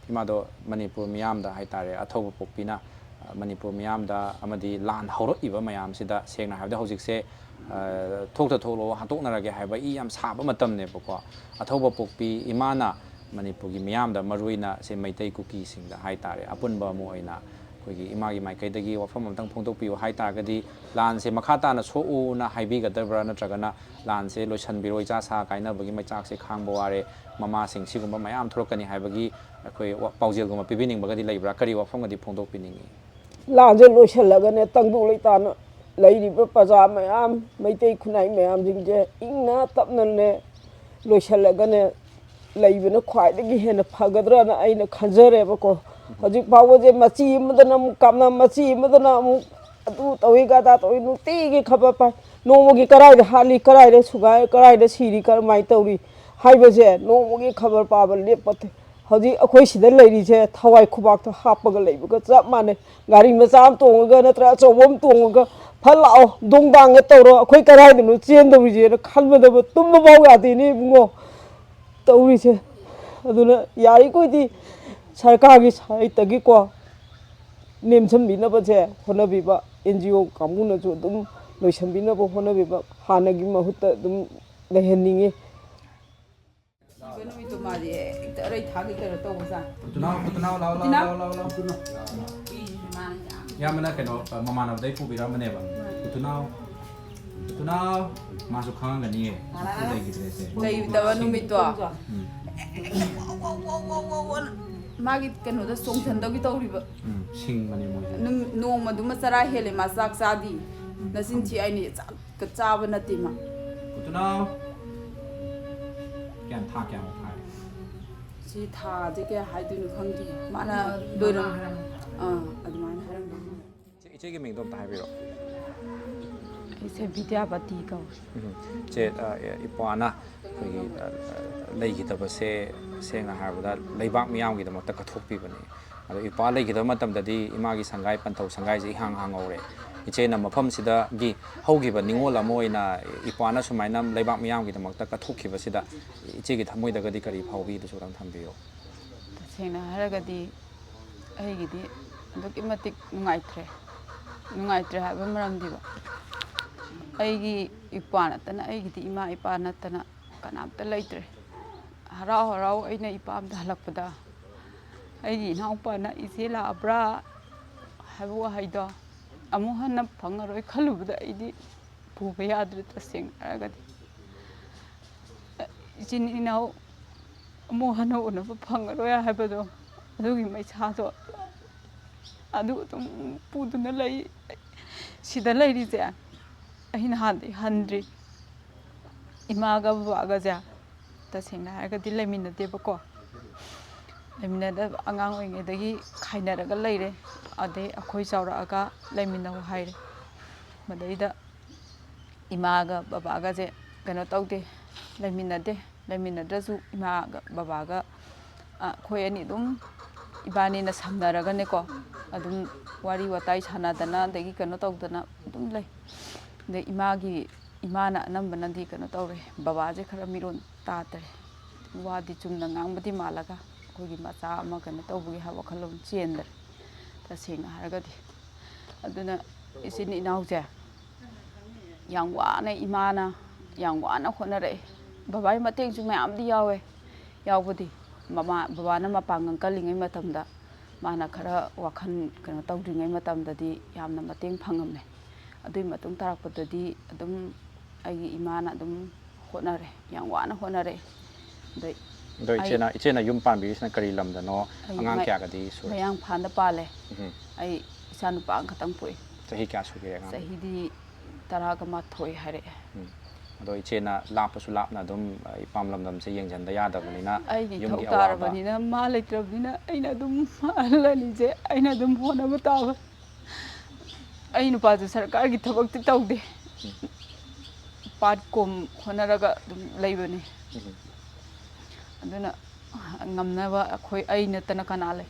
ꯏꯃꯥꯗꯣ ꯃꯅꯤꯄꯨꯔ ꯃꯤꯌꯥꯝꯗ ꯍꯥꯏꯇꯥꯔꯦ, ꯑꯊꯧꯕ ꯄꯣꯛꯄꯤꯅ, ꯑ, ꯃꯅꯤꯄꯨꯔ ꯃꯤꯌꯥꯝꯗ ꯑꯃꯗꯤ ꯂꯥꯟ ꯍꯧꯔꯛꯏꯕ ꯃꯌꯥꯝꯁꯤꯗ, ꯁꯦꯡꯅ ꯍꯥꯏꯔꯕꯗ ꯍꯧꯖꯤꯛꯁꯦ, ꯑ, ꯊꯣꯛꯇ ꯊꯣꯛꯂꯛꯑꯣ, ꯍꯥꯠꯇꯣꯛꯅꯔꯒꯦ ꯍꯥꯏꯕ ꯏ ꯌꯥꯝ ꯁꯥꯕ ꯃꯇꯝꯅꯦꯕꯀꯣ꯫ ꯑꯊꯧꯕ ꯄꯣꯛꯄꯤ ꯏꯃꯥꯅ ꯃꯅꯤꯄꯨꯔꯒꯤ ꯃꯤꯌꯥꯝꯗ, ꯃꯔꯨꯑꯣꯏꯅ ꯁꯦ ꯃꯩꯇꯩ ꯀꯨꯀꯤꯁꯤꯡꯗ ꯍꯥꯏꯇꯥꯔꯦ, ꯑꯄꯨꯟꯕ ꯑꯃ ꯑꯣꯏꯅ ꯑꯩꯈꯣꯏꯒꯤ ꯏꯃꯥꯒꯤ ꯃꯥꯏꯀꯩꯗꯒꯤ ꯋꯥꯐꯝ ꯑꯝꯇꯪ ꯐꯣꯡꯗꯣꯛꯄꯤꯌꯨ ꯍꯥꯏ ꯇꯥꯔꯒꯗꯤ, ꯂꯥꯟꯁꯦ ꯃꯈꯥ ꯇꯥꯅ ꯁꯣꯛꯎꯅ ꯍꯥꯏꯕꯤꯒꯗꯕ꯭ꯔꯥ, ꯅꯠꯇ꯭ꯔꯒꯅ ꯂꯥꯟꯁꯦ ꯂꯣꯏꯁꯤꯟꯕꯤꯔꯣ, ꯏꯆꯥ ꯁꯥ ꯀꯥꯏꯅꯕꯒꯤ ꯃꯩꯆꯥꯛꯁꯦ ꯈꯥꯡꯕ ꯋꯥꯔꯦ, ꯃꯃꯥꯁꯤꯡ ꯁꯤꯒꯨꯝꯕ ꯃꯌꯥꯝ ꯊꯣꯛꯂꯛꯀꯅꯤ ꯍꯥꯏꯕꯒꯤ ꯑꯩꯈꯣꯏ ꯋꯥ-, ꯄꯥꯎꯖꯦꯜꯒꯨꯝꯕ ꯄꯤꯕꯤꯅꯤꯡꯕꯒꯗꯤ ꯂꯩꯕ꯭ꯔꯥ? ꯀꯔꯤ ꯋꯥꯐꯝꯒꯗꯤ ꯐꯣꯡꯗꯣꯛꯄꯤꯅꯤꯡꯉꯤ? ꯂꯥꯟꯁꯦ ꯂꯣꯏꯁꯤꯜꯂꯒꯅꯦ, ꯇꯪꯗꯨ ꯂꯩꯇꯥꯅ ꯂꯩꯔꯤꯕ ꯄ꯭ꯔꯖꯥ ꯃꯌꯥꯝ, ꯃꯩꯇꯩ ꯈꯨꯟꯅꯥꯏ ꯃꯌꯥꯝꯁꯤꯡꯁꯦ ꯏꯪꯅ ꯇꯞꯅꯅꯦ ꯂꯣꯏꯁꯤꯜꯂꯒꯅꯦ ꯂꯩꯕꯅ ꯈ꯭ꯋꯥꯏꯗꯒꯤ ꯍꯦꯟꯅ ꯐꯒꯗ꯭ꯔꯅ ꯑꯩꯅ ꯈꯟꯖꯔꯦꯕꯀꯣ꯫ ꯍꯧꯖꯤꯛ ꯐꯥꯎꯕꯁꯦ ꯃꯆꯤ ꯑꯃꯗꯅ ꯑꯃꯨꯛ ꯀꯥꯞꯅ, ꯃꯆꯤ ꯑꯃꯗꯅ ꯑꯃꯨꯛ ꯑꯗꯨ ꯇꯧꯏ, ꯑꯗꯥ ꯇꯧꯏ, ꯅꯨꯡꯇꯤꯒꯤ ꯈꯕꯔ ꯄꯥꯏ꯫ ꯅꯣꯡꯃꯒꯤ ꯀꯔꯥꯏꯗ ꯍꯥꯠꯂꯤ, ꯀꯔꯥꯏꯗ ꯁꯨꯒꯥꯏ, ꯀꯔꯥꯏꯗ ꯁꯤꯔꯤ, ꯀꯔꯝꯍꯥꯏꯅ ꯇꯧꯔꯤ ꯍꯥꯏꯕꯁꯦ ꯅꯣꯡꯃꯒꯤ ꯈꯕꯔ ꯄꯥꯕ ꯂꯦꯞꯄꯣꯠꯇꯦ꯫ ꯍꯧꯖꯤꯛ ꯑꯩꯈꯣꯏ ꯁꯤꯗ ꯂꯩꯔꯤꯁꯦ ꯊꯋꯥꯏ ꯈꯨꯕꯥꯛꯇ ꯍꯥꯞꯄꯒ ꯂꯩꯕꯒ ꯆꯞ ꯃꯥꯟꯅꯩ꯫ ꯒꯥꯔꯤ ꯃꯆꯥ ꯑꯃ ꯇꯣꯡꯉꯒ ꯅꯠꯇ꯭ꯔꯒ ꯑꯆꯧꯕ ꯑꯃ ꯇꯣꯡꯉꯒ ꯐꯠ ꯂꯥꯛꯑꯣ, ꯗꯣꯡ ꯗꯥꯡꯒ ꯇꯧꯔꯣ, ꯑꯩꯈꯣꯏ ꯀꯗꯥꯏꯗꯅꯣ ꯆꯦꯟꯗꯧꯔꯤꯁꯦꯅ ꯈꯟꯕꯗꯕ ꯇꯨꯝꯕ ꯐꯥꯎ ꯌꯥꯗꯦꯅꯦ ꯏꯕꯨꯡꯉꯣ ꯇꯧꯔꯤꯁꯦ꯫ ꯑꯗꯨꯅ ꯌꯥꯔꯤꯈꯣꯏꯗꯤ ꯁꯔꯀꯥꯔꯒꯤ ꯁꯥꯏꯠꯇꯒꯤꯀꯣ ꯅꯦꯝꯁꯤꯟꯕꯤꯅꯕꯁꯦ ꯍꯣꯠꯅꯕꯤꯕ, ꯑꯦꯟ ꯖꯤ ꯑꯣ ꯀꯥꯡꯕꯨꯅꯁꯨ ꯑꯗꯨꯝ ꯂꯣꯏꯁꯤꯟꯕꯤꯅꯕ ꯍꯣꯠꯅꯕꯤꯕ, ꯍꯥꯟꯅꯒꯤ ꯃꯍꯨꯠꯇ ꯑꯗꯨꯝ ꯂꯩꯍꯟꯅꯤꯡꯉꯤ꯫ ꯅꯨꯃꯤꯠꯇꯨ ꯃꯥꯗꯤ ꯍꯦꯛꯇ ꯑꯔꯩ ꯊꯥꯒꯤ ꯀꯩꯅꯣ ꯇꯧꯕꯖꯥꯠꯅꯤ꯫ ꯈꯨꯇꯨꯅꯥꯎ, ꯈꯨꯇꯨꯅꯥꯎ, ꯂꯥꯎ, ꯂꯥꯎ, ꯈꯨꯇꯨꯅꯥꯎ꯫ ꯂꯥꯎ, ꯂꯥꯎ, ꯂꯥꯎ꯫ ꯄꯤꯁꯤꯅꯦ ꯃꯥꯅ ꯌꯥꯝ ꯏꯌꯥꯝꯕꯅ ꯀꯩꯅꯣ, ꯑ, ꯃꯃꯥꯟꯅꯕꯗꯩ ꯄꯨꯕꯤꯔꯛꯑꯝꯕꯅꯦꯕ꯫ ꯈꯨꯇꯨꯅꯥꯎ, ꯈꯨꯇꯨꯅꯥꯎ꯫ ꯃꯥꯁꯨ ꯈꯪꯉꯝꯒꯅꯤꯌꯦ꯫ ꯁꯤ ꯂꯩꯈꯤꯗ꯭ꯔꯦꯁꯦ꯫ ꯂꯩꯇꯕ ꯅꯨꯃꯤꯠꯇꯣ꯫ ꯎꯝ꯫ ꯃꯥꯒꯤ ꯀꯩꯅꯣꯗ ꯆꯣꯡꯁꯟꯗꯧꯒꯤ ꯇꯧꯔꯤꯕ꯫ ꯎꯝ, ꯁꯤꯡꯕꯅꯦ ꯃꯣꯏꯁꯦ꯫ ꯅꯨꯃꯤꯠ ꯅꯣꯡꯃꯗꯨꯃ ꯆꯔꯥ ꯍꯦꯜꯂꯦ ꯃꯥ ꯆꯥꯛ ꯆꯥꯗꯤ꯫ ꯅꯆꯤꯟ ꯊꯤ ꯍꯥꯏꯅꯤ, ꯆꯥꯛꯀ ꯆꯥꯕ ꯅꯠꯇꯦ ꯃꯥ꯫ ꯈꯨꯇꯨꯅꯥꯎ꯫ ꯀꯌꯥꯝ, ꯊꯥ ꯀꯌꯥꯃꯨꯛ ꯐꯥꯔꯦ? ꯁꯤ ꯊꯥꯁꯦ ꯀꯌꯥ ꯍꯥꯏꯗꯣꯏꯅꯣ ꯈꯪꯗꯦ꯫ ꯃꯥꯅ ꯂꯣꯏꯔꯝ-, ꯑꯥ, ꯑꯗꯨꯃꯥꯏꯅ ꯍꯥꯏꯔꯝꯗꯧ ꯃꯥꯜꯂꯦ꯫ ꯏꯆꯦ, ꯏꯆꯦꯒꯤ ꯃꯤꯡꯗꯣ ꯑꯝꯇ ꯍꯥꯏꯕꯤꯔꯣ꯫ ꯑꯩꯁꯦ ꯕꯤꯗ꯭ꯌꯥꯄꯇꯤ ꯀꯧꯏ꯫ ꯎꯝ꯫ ꯏꯆꯦ, ꯑ, ꯏꯄ꯭ꯋꯥꯅ ꯑꯩꯈꯣꯏꯒꯤ, ꯑ, ꯑ, ꯂꯩꯈꯤꯗꯕꯁꯦ, ꯁꯦꯡꯅ ꯍꯥꯏꯔꯕꯗ ꯂꯩꯕꯥꯛ ꯃꯤꯌꯥꯝꯒꯤꯗꯃꯛꯇ ꯀꯠꯊꯣꯛꯄꯤꯕꯅꯤ꯫ ꯑꯗꯣ ꯏꯄ꯭ꯋꯥ ꯂꯩꯈꯤꯗꯕ ꯃꯇꯝꯗꯗꯤ ꯏꯃꯥꯒꯤ ꯁꯪꯒꯥꯏ, ꯄꯟꯊꯧ ꯁꯪꯒꯥꯏꯁꯦ ꯏꯍꯥꯡ ꯍꯥꯡꯍꯧꯔꯦ꯫ ꯏꯆꯦꯅ ꯃꯐꯝꯁꯤꯗꯒꯤ ꯍꯧꯈꯤꯕ ꯅꯤꯡꯉꯣꯜ ꯑꯃ ꯑꯣꯏꯅ ꯏꯄ꯭ꯋꯥꯅ ꯁꯨꯃꯥꯏꯅ ꯂꯩꯕꯥꯛ ꯃꯤꯌꯥꯝꯒꯤꯗꯃꯛꯇ ꯀꯠꯊꯣꯛꯈꯤꯕꯁꯤꯗ ꯏꯆꯦꯒꯤ ꯊꯃꯣꯏꯗꯒꯗꯤ ꯀꯔꯤ ꯐꯥꯎꯕꯤꯗꯨꯁꯨ ꯈꯤꯇꯪ ꯊꯝꯕꯤꯌꯨ꯫ ꯇꯁꯦꯡꯅ ꯍꯥꯏꯔꯒꯗꯤ ꯑꯩꯒꯤꯗꯤ ꯑꯗꯨꯛꯀꯤ ꯃꯇꯤꯛ ꯅꯨꯡꯉꯥꯏꯇ꯭ꯔꯦ꯫ ꯅꯨꯡꯉꯥꯏꯇ꯭ꯔꯦ ꯍꯥꯏꯕ ꯃꯔꯝꯗꯤꯕ, ꯑꯩꯒꯤ ꯏꯄ꯭ꯋꯥ ꯅꯠꯇꯅ, ꯑꯩꯒꯤꯗꯤ ꯏꯃꯥ ꯏꯄꯥ ꯅꯠꯇꯅ ꯀꯅꯥꯝꯇ ꯂꯩꯇ꯭ꯔꯦ꯫ ꯍꯔꯥꯎ ꯍꯔꯥꯎ ꯑꯩꯅ ꯏꯄꯥꯝꯗ ꯍꯜꯂꯛꯄꯗ, ꯑꯩꯒꯤ ꯏꯅꯥꯎꯄꯥꯅ "ꯏꯆꯦ ꯂꯥꯛꯑꯕ꯭ꯔꯥ?" ꯍꯥꯏꯕ ꯋꯥꯍꯩꯗꯣ ꯑꯃꯨꯛ ꯍꯟꯅ ꯐꯪꯉꯔꯣꯏ ꯈꯜꯂꯨꯕꯗ ꯑꯩꯗꯤ ꯄꯨꯕ ꯌꯥꯗ꯭ꯔꯦ꯫ ꯇꯁꯦꯡꯅ ꯍꯥꯏꯔꯒꯗꯤ ꯏꯆꯤꯟ ꯏꯅꯥꯎ ꯑꯃꯨꯛ ꯍꯟꯅ ꯎꯅꯕ ꯐꯪꯉꯔꯣꯏ ꯍꯥꯏꯕꯗꯣ, ꯑꯗꯨꯒꯤ ꯃꯩꯁꯥꯗꯣ ꯑꯗꯨ ꯑꯗꯨꯝ ꯄꯨꯗꯨꯅ ꯂꯩ꯫ ꯁꯤꯗ ꯂꯩꯔꯤꯁꯦ ꯑꯩ ꯅꯍꯥꯟꯗꯩ ꯍꯟꯗ꯭ꯔꯤ꯫ ꯏꯃꯥꯒ ꯕꯕꯥꯒꯁꯦ ꯇꯁꯦꯡꯅ ꯍꯥꯏꯔꯒꯗꯤ ꯂꯩꯃꯤꯟꯅꯗꯦꯕꯀꯣ꯫ ꯂꯩꯃꯤꯟꯅꯗꯕ, ꯑꯉꯥꯡ ꯑꯣꯏꯔꯤꯉꯩꯗꯒꯤ ꯈꯥꯏꯅꯔꯒ ꯂꯩꯔꯦ꯫ ꯑꯗꯩ ꯑꯩꯈꯣꯏ ꯆꯥꯎꯔꯛꯑꯒ ꯂꯩꯃꯤꯟꯅꯧ ꯍꯥꯏꯔꯦ꯫ ꯃꯗꯩꯗ ꯏꯃꯥꯒ ꯕꯕꯥꯒꯁꯦ ꯀꯩꯅꯣ ꯇꯧꯗꯦ, ꯂꯩꯃꯤꯟꯅꯗꯦ꯫ ꯂꯩꯃꯤꯟꯅꯗ꯭ꯔꯁꯨ ꯏꯃꯥꯒ ꯕꯕꯥꯒ, ꯑ, ꯑꯩꯈꯣꯏ ꯑꯅꯤ ꯑꯗꯨꯝ, ꯏꯕꯥꯅꯤꯅ ꯁꯝꯅꯔꯒꯅꯦꯀꯣ, ꯑꯗꯨꯝ ꯋꯥꯔꯤ ꯋꯥꯇꯥꯏ ꯁꯥꯟꯅꯗꯅ ꯑꯗꯒꯤ ꯀꯩꯅꯣ ꯇꯧꯗꯅ ꯑꯗꯨꯝ ꯂꯩ꯫ ꯑꯗꯩ ꯏꯃꯥꯒꯤ, ꯏꯃꯥꯅ ꯑꯅꯝꯕꯅꯗꯤ ꯀꯩꯅꯣ ꯇꯧꯔꯦ, ꯕꯕꯥꯁꯦ ꯈꯔ ꯃꯤꯔꯣꯟ ꯇꯥꯗ꯭ꯔꯦ꯫ ꯋꯥꯗꯤ ꯆꯨꯝꯅ ꯉꯥꯡꯕꯗꯤ ꯃꯥꯜꯂꯒ ꯑꯩꯈꯣꯏꯒꯤ ꯃꯆꯥ ꯑꯃ ꯀꯩꯅꯣ ꯇꯧꯕꯒꯤ ꯍꯥꯏꯕ ꯋꯥꯈꯜꯂꯣꯟ ꯆꯦꯟꯗ꯭ꯔꯦ, ꯇꯁꯦꯡꯅ ꯍꯥꯏꯔꯒꯗꯤ꯫ ꯑꯗꯨꯅ ꯏꯆꯤꯟ ꯏꯅꯥꯎꯁꯦ ꯌꯥꯝ ꯋꯥꯅ, ꯏꯃꯥꯅ ꯌꯥꯝ ꯋꯥꯅ ꯍꯣꯠꯅꯔꯛꯑꯦ꯫ ꯕꯕꯥꯒꯤ ꯃꯇꯦꯡꯁꯨ ꯃꯌꯥꯝꯗꯤ ꯌꯥꯎꯋꯦ, ꯌꯥꯎꯕꯗꯤ꯫ ꯃꯃꯥ, ꯕꯕꯥꯅ ꯃꯄꯥꯡꯒꯜ ꯀꯜꯂꯤꯉꯩ ꯃꯇꯝꯗ, ꯃꯥꯅ ꯈꯔ ꯋꯥꯈꯜ ꯀꯩꯅꯣ ꯇꯧꯗ꯭ꯔꯤꯉꯩ ꯃꯇꯝꯗꯗꯤ ꯌꯥꯝꯅ ꯃꯇꯦꯡ ꯐꯪꯉꯝꯃꯦ꯫ ꯑꯗꯨꯒꯤ ꯃꯇꯨꯡ ꯇꯥꯔꯛꯄꯗꯗꯤ ꯑꯗꯨꯝ ꯑꯩꯒꯤ ꯏꯃꯥꯅ ꯑꯗꯨꯝ ꯍꯣꯠꯅꯔꯦ, ꯌꯥꯝ ꯋꯥꯅ ꯍꯣꯠꯅꯔꯦ꯫ ꯑꯗꯩ ꯑꯗꯣ ꯑꯩ ꯏꯆꯦꯅ, ꯏꯆꯦꯅ ꯌꯨꯝ ꯄꯥꯟꯕꯤꯔꯤꯁꯤꯅ ꯀꯔꯤ ꯂꯝꯗꯅꯣ? ꯑꯩ ꯑꯉꯥꯡ ꯃ-, ꯀꯌꯥꯒꯗꯤ ꯁꯨꯔꯦ? ꯃꯌꯥꯡꯐꯥꯟꯗ ꯄꯥꯜꯂꯦ꯫ ꯎꯝ꯫ ꯑꯩ ꯏꯆꯥ ꯅꯨꯄꯥ ꯑꯃꯈꯛꯇꯪ ꯄꯣꯛꯏ꯫ ꯆꯍꯤ ꯀꯌꯥ ꯁꯨꯒꯦ ꯑꯉꯥꯡ? ꯆꯍꯤꯗꯤ ꯇꯔꯥꯒ ꯃꯥꯊꯣꯏ ꯍꯥꯏꯔꯛꯑꯦ꯫ ꯎꯝ꯫ ꯑꯗꯣ ꯏꯆꯦꯅ ꯂꯥꯞꯄꯁꯨ ꯂꯥꯞꯅ ꯑꯗꯨꯝ, ꯑ, ꯏꯄꯥꯝ ꯂꯝꯗꯝꯁꯦ ꯌꯦꯡꯁꯤꯟꯗ ꯌꯥꯗꯕꯅꯤꯅ ꯑꯩꯒꯤ ꯌꯨꯝꯒꯤ ꯏꯊꯧ ꯑꯋꯥꯕ ꯇꯥꯔꯕꯅꯤꯅ, ꯃꯥ ꯂꯩꯇ꯭ꯔꯕꯅꯤꯅ ꯑꯩꯅ ꯑꯗꯨꯝ ꯑꯍꯜ ꯑꯅꯤꯁꯦ ꯑꯩꯅ ꯑꯗꯨꯝ ꯍꯣꯠꯅꯕ ꯇꯥꯕ꯫ ꯑꯩ ꯅꯨꯄꯥꯁꯨ ꯁꯔꯀꯥꯔꯒꯤ ꯊꯕꯛꯇꯤ ꯇꯧꯗꯦ, ꯄꯥꯠ ꯀꯣꯝ ꯍꯣꯠꯅꯔꯒ ꯑꯗꯨꯝ ꯂꯩꯕꯅꯤ꯫ ꯎꯝ꯫ ꯑꯗꯨꯅ ꯉꯝꯅꯕ ꯑꯩꯈꯣꯏ, ꯑꯩ ꯅꯠꯇꯅ ꯀꯅꯥ ꯂꯩ?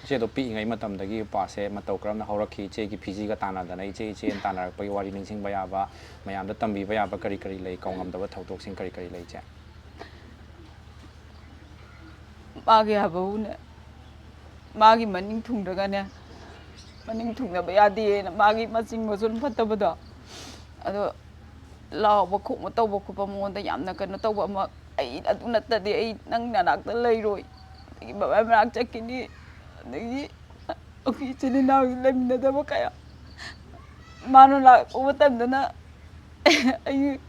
ꯏꯆꯦꯗꯣ ꯄꯤꯛꯏꯉꯩ ꯃꯇꯝꯗꯒꯤ ꯎꯄꯥꯁꯦ ꯃꯇꯧ ꯀꯔꯝꯅ ꯍꯧꯔꯛꯈꯤ? ꯏꯆꯦꯒꯤ ꯐꯤꯖꯤꯒ ꯇꯥꯟꯅꯗꯅ ꯏꯆꯦ, ꯏꯆꯦꯅ ꯇꯥꯟꯅꯔꯛꯄꯒꯤ ꯋꯥꯔꯤ ꯅꯤꯡꯁꯤꯡꯕ ꯌꯥꯕ, ꯃꯌꯥꯝꯗ ꯇꯝꯕꯤꯕ ꯌꯥꯕ ꯀꯔꯤ ꯀꯔꯤ ꯂꯩ? ꯀꯥꯎꯉꯝꯗꯕ ꯊꯧꯗꯣꯛꯁꯤꯡ ꯀꯔꯤ ꯀꯔꯤ ꯂꯩ, ꯏꯆꯦ? ꯃꯥꯒꯤ ꯍꯥꯏꯕꯕꯨꯅꯦ, ꯃꯥꯒꯤ ꯃꯅꯤꯡ ꯊꯨꯡꯗ꯭ꯔꯒꯅꯦ, ꯃꯅꯤꯡ ꯊꯨꯡꯗꯕ ꯌꯥꯗꯦꯅ ꯃꯥꯒꯤ ꯃꯆꯤꯡ ꯃꯆꯨꯟ ꯐꯠꯇꯕꯗꯣ, ꯑꯗꯣ ꯂꯥꯎꯕ ꯈꯣꯡꯕ ꯇꯧꯕ ꯈꯣꯠꯄ, ꯃꯉꯣꯟꯗ ꯌꯥꯝꯅ ꯀꯩꯅꯣ ꯇꯧꯕ ꯑꯃ, "ꯑꯩ ꯑꯗꯨ ꯅꯠꯇꯗꯤ ꯑꯩ ꯅꯪ ꯅꯅꯥꯛꯇ ꯂꯩꯔꯣꯏ, ꯑꯗꯒꯤ ꯕꯕꯥ ꯃꯅꯥꯛ ꯆꯠꯈꯤꯅꯤ", ꯑꯗꯒꯤ ꯑꯩꯈꯣꯏ ꯏꯆꯤꯜ ꯏꯅꯥꯎ ꯂꯩꯃꯤꯟꯅꯗꯕ ꯀꯌꯥ, ꯃꯥꯅ ꯂꯥꯛꯄ ꯃꯇꯝꯗꯅ ꯑꯩ,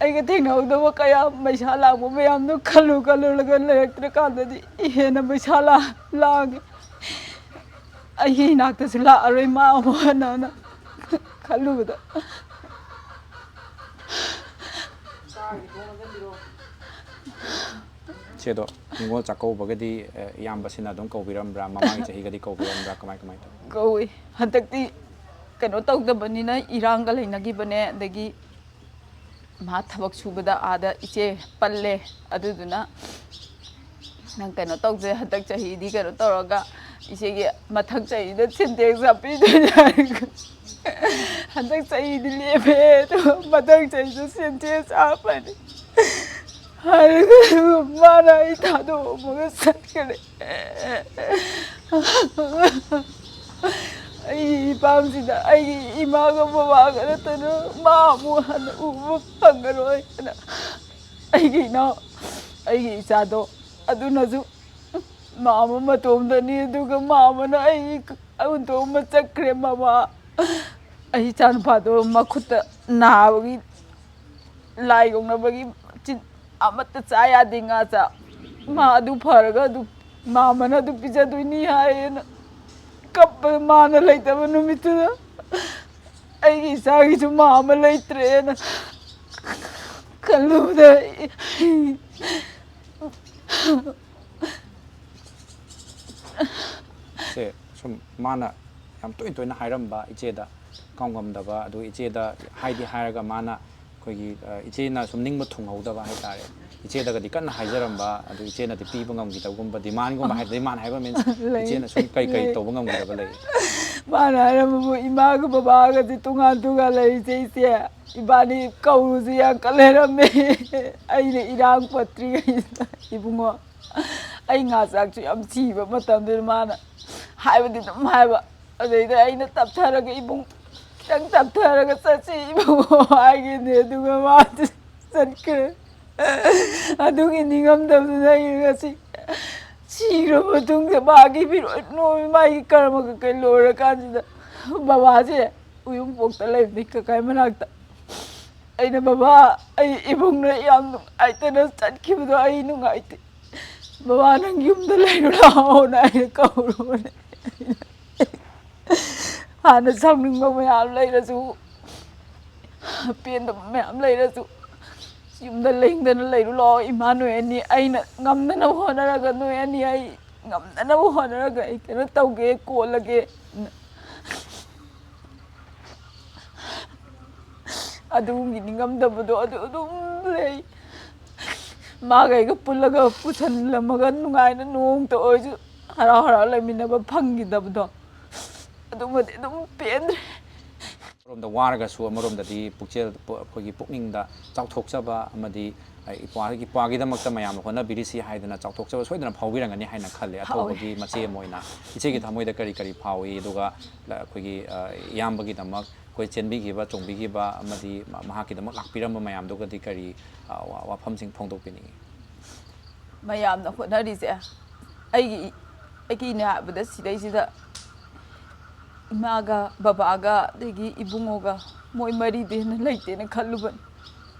ꯑꯩꯒ ꯊꯦꯡꯅꯍꯧꯗꯕ ꯀꯌꯥ, ꯃꯩꯁꯥ ꯂꯥꯡꯕ ꯃꯌꯥꯝꯗꯣ ꯈꯜꯂꯨ ꯈꯜꯂꯨꯔꯒ ꯂꯩꯔꯛꯇ꯭ꯔꯀꯥꯟꯗꯗꯤ ꯍꯦꯟꯅ ꯃꯩꯁꯥ ꯂꯥꯡ-, ꯂꯥꯡꯉꯦ꯫ ꯑꯩꯒꯤ ꯏꯅꯥꯛꯇꯁꯨ ꯂꯥꯛꯑꯔꯣꯏ ꯃꯥ ꯑꯃꯨꯛ ꯍꯟꯅꯅ ꯈꯜꯂꯨꯕꯗ꯫ ꯏꯆꯦꯗꯣ ꯅꯤꯉꯣꯜ ꯆꯥꯛꯀꯧꯕꯒꯗꯤ, ꯑ, ꯏꯌꯥꯝꯕꯁꯤꯅ ꯑꯗꯨꯝ ꯀꯧꯕꯤꯔꯝꯕ꯭ꯔꯥ? ꯃꯃꯥꯡꯒꯤ ꯆꯍꯤꯒꯗꯤ ꯀꯧꯕꯤꯔꯝꯕ꯭ꯔꯥ? ꯀꯃꯥꯏ ꯀꯃꯥꯏ ꯇꯧꯏ? ꯀꯧꯏ꯫ ꯍꯟꯗꯛꯇꯤ ꯀꯩꯅꯣ ꯇꯧꯗꯕꯅꯤꯅ, ꯏꯔꯥꯡꯒ ꯂꯩꯅꯈꯤꯕꯅꯦ, ꯑꯗꯒꯤ ꯃꯥ ꯊꯕꯛ ꯁꯨꯕꯗ ꯑꯥꯗ ꯏꯆꯦ ꯄꯜꯂꯦ, ꯑꯗꯨꯗꯨꯅ ꯅꯪ ꯀꯩꯅꯣ ꯇꯧꯁꯦ, ꯍꯟꯗꯛ ꯆꯍꯤꯗꯤ ꯀꯩꯅꯣ ꯇꯧꯔꯒ ꯏꯆꯦꯒꯤ ꯃꯊꯪ ꯆꯍꯤꯗ ꯁꯤꯟꯇꯦꯛꯁ ꯍꯥꯞꯄꯤꯗꯣꯏꯅꯦ ꯍꯥꯏꯔꯒ, ꯍꯟꯗꯛ ꯆꯍꯤꯗꯤ ꯂꯦꯞꯄꯦ, ꯑꯗꯨꯒ ꯃꯊꯪ ꯆꯍꯤꯗ ꯁꯤꯟꯇꯦꯛꯁ ꯍꯥꯞꯄꯅꯤ ꯍꯥꯏꯔꯒ ꯃꯥꯅ ꯑꯩ ꯊꯥꯗꯣꯛꯑꯝꯃꯒ ꯆꯠꯈ꯭ꯔꯦ꯫ ꯑꯩꯒꯤ ꯏꯄꯥꯝꯁꯤꯗ ꯑꯩꯒꯤ ꯏꯃꯥꯒ ꯕꯕꯥꯒ ꯅꯠꯇꯅ ꯃꯥ ꯑꯃꯨꯛ ꯍꯟꯅ ꯎꯕ ꯐꯪꯉꯔꯣꯏ ꯍꯥꯏꯅ ꯑꯩꯒꯤ ꯏꯅꯥꯎ, ꯑꯩꯒꯤ ꯏꯆꯥꯗꯣ ꯑꯗꯨꯅꯁꯨ ꯃꯥ ꯑꯃ ꯃꯇꯣꯝꯗꯅꯤ, ꯑꯗꯨꯒ ꯃꯥ ꯑꯃꯅ ꯑꯩ ꯍꯨꯟꯗꯣꯛꯑꯝꯃ ꯆꯠꯈ꯭ꯔꯦ꯫ ꯃꯃꯥ, ꯑꯩ ꯏꯆꯥꯅꯨꯄꯥꯗꯣ ꯃꯈꯨꯠꯇ ꯅꯥꯕꯒꯤ ꯂꯥꯏ ꯌꯣꯛꯅꯕꯒꯤ ꯆꯤꯟ-, ꯑꯃꯠꯇ ꯆꯥ ꯌꯥꯗꯦ, ꯉꯥ ꯆꯥ꯫ ꯃꯥ ꯑꯗꯨ ꯐꯔꯒ ꯑꯗꯨ ꯃꯥ ꯑꯃꯅ ꯑꯗꯨ ꯄꯤꯖꯗꯣꯏꯅꯤ ꯍꯥꯏꯌꯦꯅ ꯀꯞꯄ, ꯃꯥꯅ ꯂꯩꯇꯕ ꯅꯨꯃꯤꯠꯇꯨꯗ ꯑꯩꯒꯤ ꯏꯆꯥꯒꯤꯁꯨ ꯃꯥ ꯑꯃ ꯂꯩꯇ꯭ꯔꯦꯅ ꯈꯜꯂꯨꯕꯗ ꯑꯩ ꯁꯦ ꯁꯨꯝ ꯃꯥꯅ ꯌꯥꯝ ꯇꯣꯏ ꯇꯣꯏꯅ ꯍꯥꯏꯔꯝꯕ ꯏꯆꯦꯗ ꯀꯥꯎꯉꯝꯗꯕ, ꯑꯗꯨ ꯏꯆꯦꯗ ꯍꯥꯏꯗꯤ ꯍꯥꯏꯔꯒ ꯃꯥꯅ ꯑꯩꯈꯣꯏꯒꯤ, ꯑ, ꯏꯆꯦꯅ ꯁꯨꯝ ꯅꯤꯡꯕ ꯊꯨꯡꯍꯧꯗꯕ ꯍꯥꯏꯇꯥꯔꯦ꯫ ꯏꯆꯦꯗꯒꯗꯤ ꯀꯟꯅ ꯍꯥꯏꯖꯔꯝꯕ, ꯑꯗꯨ ꯏꯆꯦꯅꯗꯤ ꯄꯤꯕ ꯉꯝꯈꯤꯗꯕꯒꯨꯝꯕ, ꯗꯤꯃꯥꯟꯒꯨꯝꯕ ꯍꯥꯏ, ꯗꯤꯃꯥꯟ ꯍꯥꯏꯕ ꯃꯤꯟꯁ ꯂꯩ꯫ ꯏꯆꯦꯅ ꯁꯨꯝ ꯀꯩ ꯀꯩ ꯂꯩ꯫ ꯇꯧꯕ ꯉꯝꯈꯤꯗꯕ ꯂꯩ? ꯃꯥꯅ ꯍꯥꯏꯔꯝꯕꯕꯨ ꯏꯃꯥꯒ ꯕꯕꯥꯒꯁꯦ ꯇꯣꯉꯥꯟ ꯇꯣꯉꯥꯟ ꯂꯩꯔꯤꯁꯦ ꯏꯆꯦ, ꯏꯕꯥꯅꯤ ꯀꯧꯔꯨꯁꯦ ꯌꯥꯝ ꯀꯜ ꯂꯩꯔꯝꯃꯦ꯫ ꯑꯩꯅ ꯏꯔꯥꯡ ꯄꯠꯇ꯭ꯔꯤꯉꯩꯗ ꯏꯕꯨꯡꯉꯣ, ꯑꯩ ꯉꯥ ꯆꯥꯛꯁꯨ ꯌꯥꯝ ꯊꯤꯕ ꯃꯇꯝꯗꯨꯗ ꯃꯥꯅ ꯍꯥꯏꯕꯗꯤ ꯑꯗꯨꯝ ꯍꯥꯏꯕ꯫ ꯑꯗꯩꯗ ꯑꯩꯅ ꯇꯞꯊꯔꯒ ꯏꯕꯨꯡ, ꯈꯤꯇꯪ ꯇꯞꯊꯔꯒ ꯆꯠꯁꯤ ꯏꯕꯨꯡꯉꯣ ꯍꯥꯏꯒꯤꯅꯦ, ꯑꯗꯨꯒ ꯃꯥꯗꯤ ꯆꯠꯈ꯭ꯔꯦ꯫ ꯑꯗꯨꯒꯤ ꯅꯤꯡꯉꯝꯗꯕꯗꯨꯅ ꯑꯩ ꯉꯁꯤ ꯁꯤꯈ꯭ꯔ ꯃꯇꯨꯡꯗ ꯃꯥꯒꯤ ꯐꯤꯔꯣꯜ ꯅꯣꯝꯃꯤ, ꯃꯥꯒꯤ ꯀꯔꯃ ꯀꯩꯀꯩ ꯂꯣꯏꯔꯀꯥꯟꯁꯤꯗ ꯕꯕꯥꯁꯦ ꯎꯌꯨꯝꯄꯣꯛꯇ ꯂꯩꯕꯅꯤ ꯀꯀꯥꯏ ꯃꯅꯥꯛꯇ꯫ ꯑꯩꯅ, "ꯕꯕꯥ, ꯑꯩ ꯏꯕꯨꯡꯅ ꯌꯥꯝ ꯅꯨꯡꯉꯥꯏꯇꯅ ꯆꯠꯈꯤꯕꯗꯣ ꯑꯩ ꯅꯨꯡꯉꯥꯏꯇꯦ, ꯕꯕꯥ ꯅꯪ ꯌꯨꯝꯗ ꯂꯩꯔꯨ ꯂꯥꯛꯑꯣꯅ" ꯑꯩꯅ ꯀꯧꯔꯨꯕꯅꯦ꯫ ꯍꯥꯟꯅ ꯁꯥꯎꯅꯤꯡꯕ ꯃꯌꯥꯝ ꯂꯩꯔꯁꯨ, ꯄꯦꯟꯗꯕ ꯃꯌꯥꯝ ꯂꯩꯔꯁꯨ, ꯌꯨꯝꯗ ꯂꯦꯡꯗꯅ ꯂꯩꯔꯨ ꯂꯥꯛꯑꯣ ꯏꯃꯥ, ꯅꯣꯏ ꯑꯅꯤ, ꯑꯩꯅ ꯉꯝꯅꯅꯕ ꯍꯣꯠꯅꯔꯒ ꯅꯣꯏ ꯑꯅꯤ ꯑꯩ ꯉꯝꯅꯅꯕ ꯍꯣꯠꯅꯔꯒ ꯑꯩ ꯀꯩꯅꯣ ꯇꯧꯒꯦ, ꯀꯣꯜꯂꯒꯦ꯫ ꯑꯗꯨꯒꯤ ꯅꯤꯡꯉꯝꯗꯕꯗꯣ ꯑꯗꯨ ꯑꯗꯨꯝ ꯂꯩ꯫ ꯃꯥꯒ ꯑꯩꯒ ꯄꯨꯜꯂꯒ ꯄꯨꯁꯜꯂꯝꯃꯒ ꯅꯨꯡꯉꯥꯏꯅ ꯅꯣꯡꯇ ꯑꯣꯏꯔꯁꯨ ꯍꯔꯥꯎ ꯍꯔꯥꯎ ꯂꯩꯃꯤꯟꯅꯕ ꯐꯪꯈꯤꯗꯕꯗꯣ, ꯑꯗꯨꯃꯗꯤ ꯑꯗꯨꯝ ꯄꯦꯟꯗ꯭ꯔꯦ꯫ ꯑꯃꯔꯣꯝꯗ ꯋꯥꯔꯒꯁꯨ, ꯑꯃꯔꯣꯝꯗꯗꯤ ꯄꯨꯛꯆꯦꯜ, ꯄꯨ-, ꯑꯩꯈꯣꯏꯒꯤ ꯄꯨꯛꯅꯤꯡꯗ ꯆꯥꯎꯊꯣꯛꯆꯕ ꯑꯃꯗꯤ, ꯑ, ꯏꯄ꯭ꯋꯥꯒꯤ, ꯏꯄ꯭ꯋꯥꯒꯤꯗꯃꯛꯇ ꯃꯌꯥꯝꯅ ꯍꯣꯠꯅꯕꯤꯔꯤꯁꯤ ꯍꯥꯏꯗꯅ ꯆꯥꯎꯊꯣꯛꯆꯕ ꯁꯣꯏꯗꯅ ꯐꯥꯎꯕꯤꯔꯝꯒꯅꯤ ꯍꯥꯏꯅ ꯈꯜꯂꯦ꯫ ꯐꯥꯎꯋꯦ꯫ ꯑꯊꯧꯕꯒꯤ ꯃꯆꯦ ꯑꯃ ꯑꯣꯏꯅ ꯏꯆꯦꯒꯤ ꯊꯃꯣꯏꯗ ꯀꯔꯤ ꯀꯔꯤ ꯐꯥꯎꯏ? ꯑꯗꯨꯒ ꯂ-, ꯑꯩꯈꯣꯏꯒꯤ, ꯑ, ꯏꯌꯥꯝꯕꯒꯤꯗꯃꯛ ꯑꯩꯈꯣꯏ ꯆꯦꯟꯕꯤꯈꯤꯕ, ꯆꯣꯡꯕꯤꯈꯤꯕ ꯑꯃꯗꯤ ꯃ-, ꯃꯍꯥꯛꯀꯤꯗꯃꯛ ꯂꯥꯛꯄꯤꯔꯝꯕ ꯃꯌꯥꯝꯗꯨꯒꯗꯤ ꯀꯔꯤ, ꯑ, ꯋꯥ-, ꯋꯥꯐꯝꯁꯤꯡ ꯐꯣꯡꯗꯣꯛꯄꯤꯅꯤꯡꯉꯤ? ꯃꯌꯥꯝꯅ ꯍꯣꯠꯅꯔꯤꯁꯦ, ꯑꯩꯒꯤ, ꯑꯩꯒꯤꯅꯦ ꯍꯥꯏꯕꯗ ꯁꯤꯗꯩꯁꯤꯗ ꯏꯃꯥꯒ ꯕꯕꯥꯒ ꯑꯗꯒꯤ ꯏꯕꯨꯡꯉꯣꯒ, ꯃꯣꯏ ꯃꯔꯤꯗꯤ ꯍꯦꯟꯅ ꯂꯩꯇꯦꯅ ꯈꯜꯂꯨꯕꯅꯤ꯫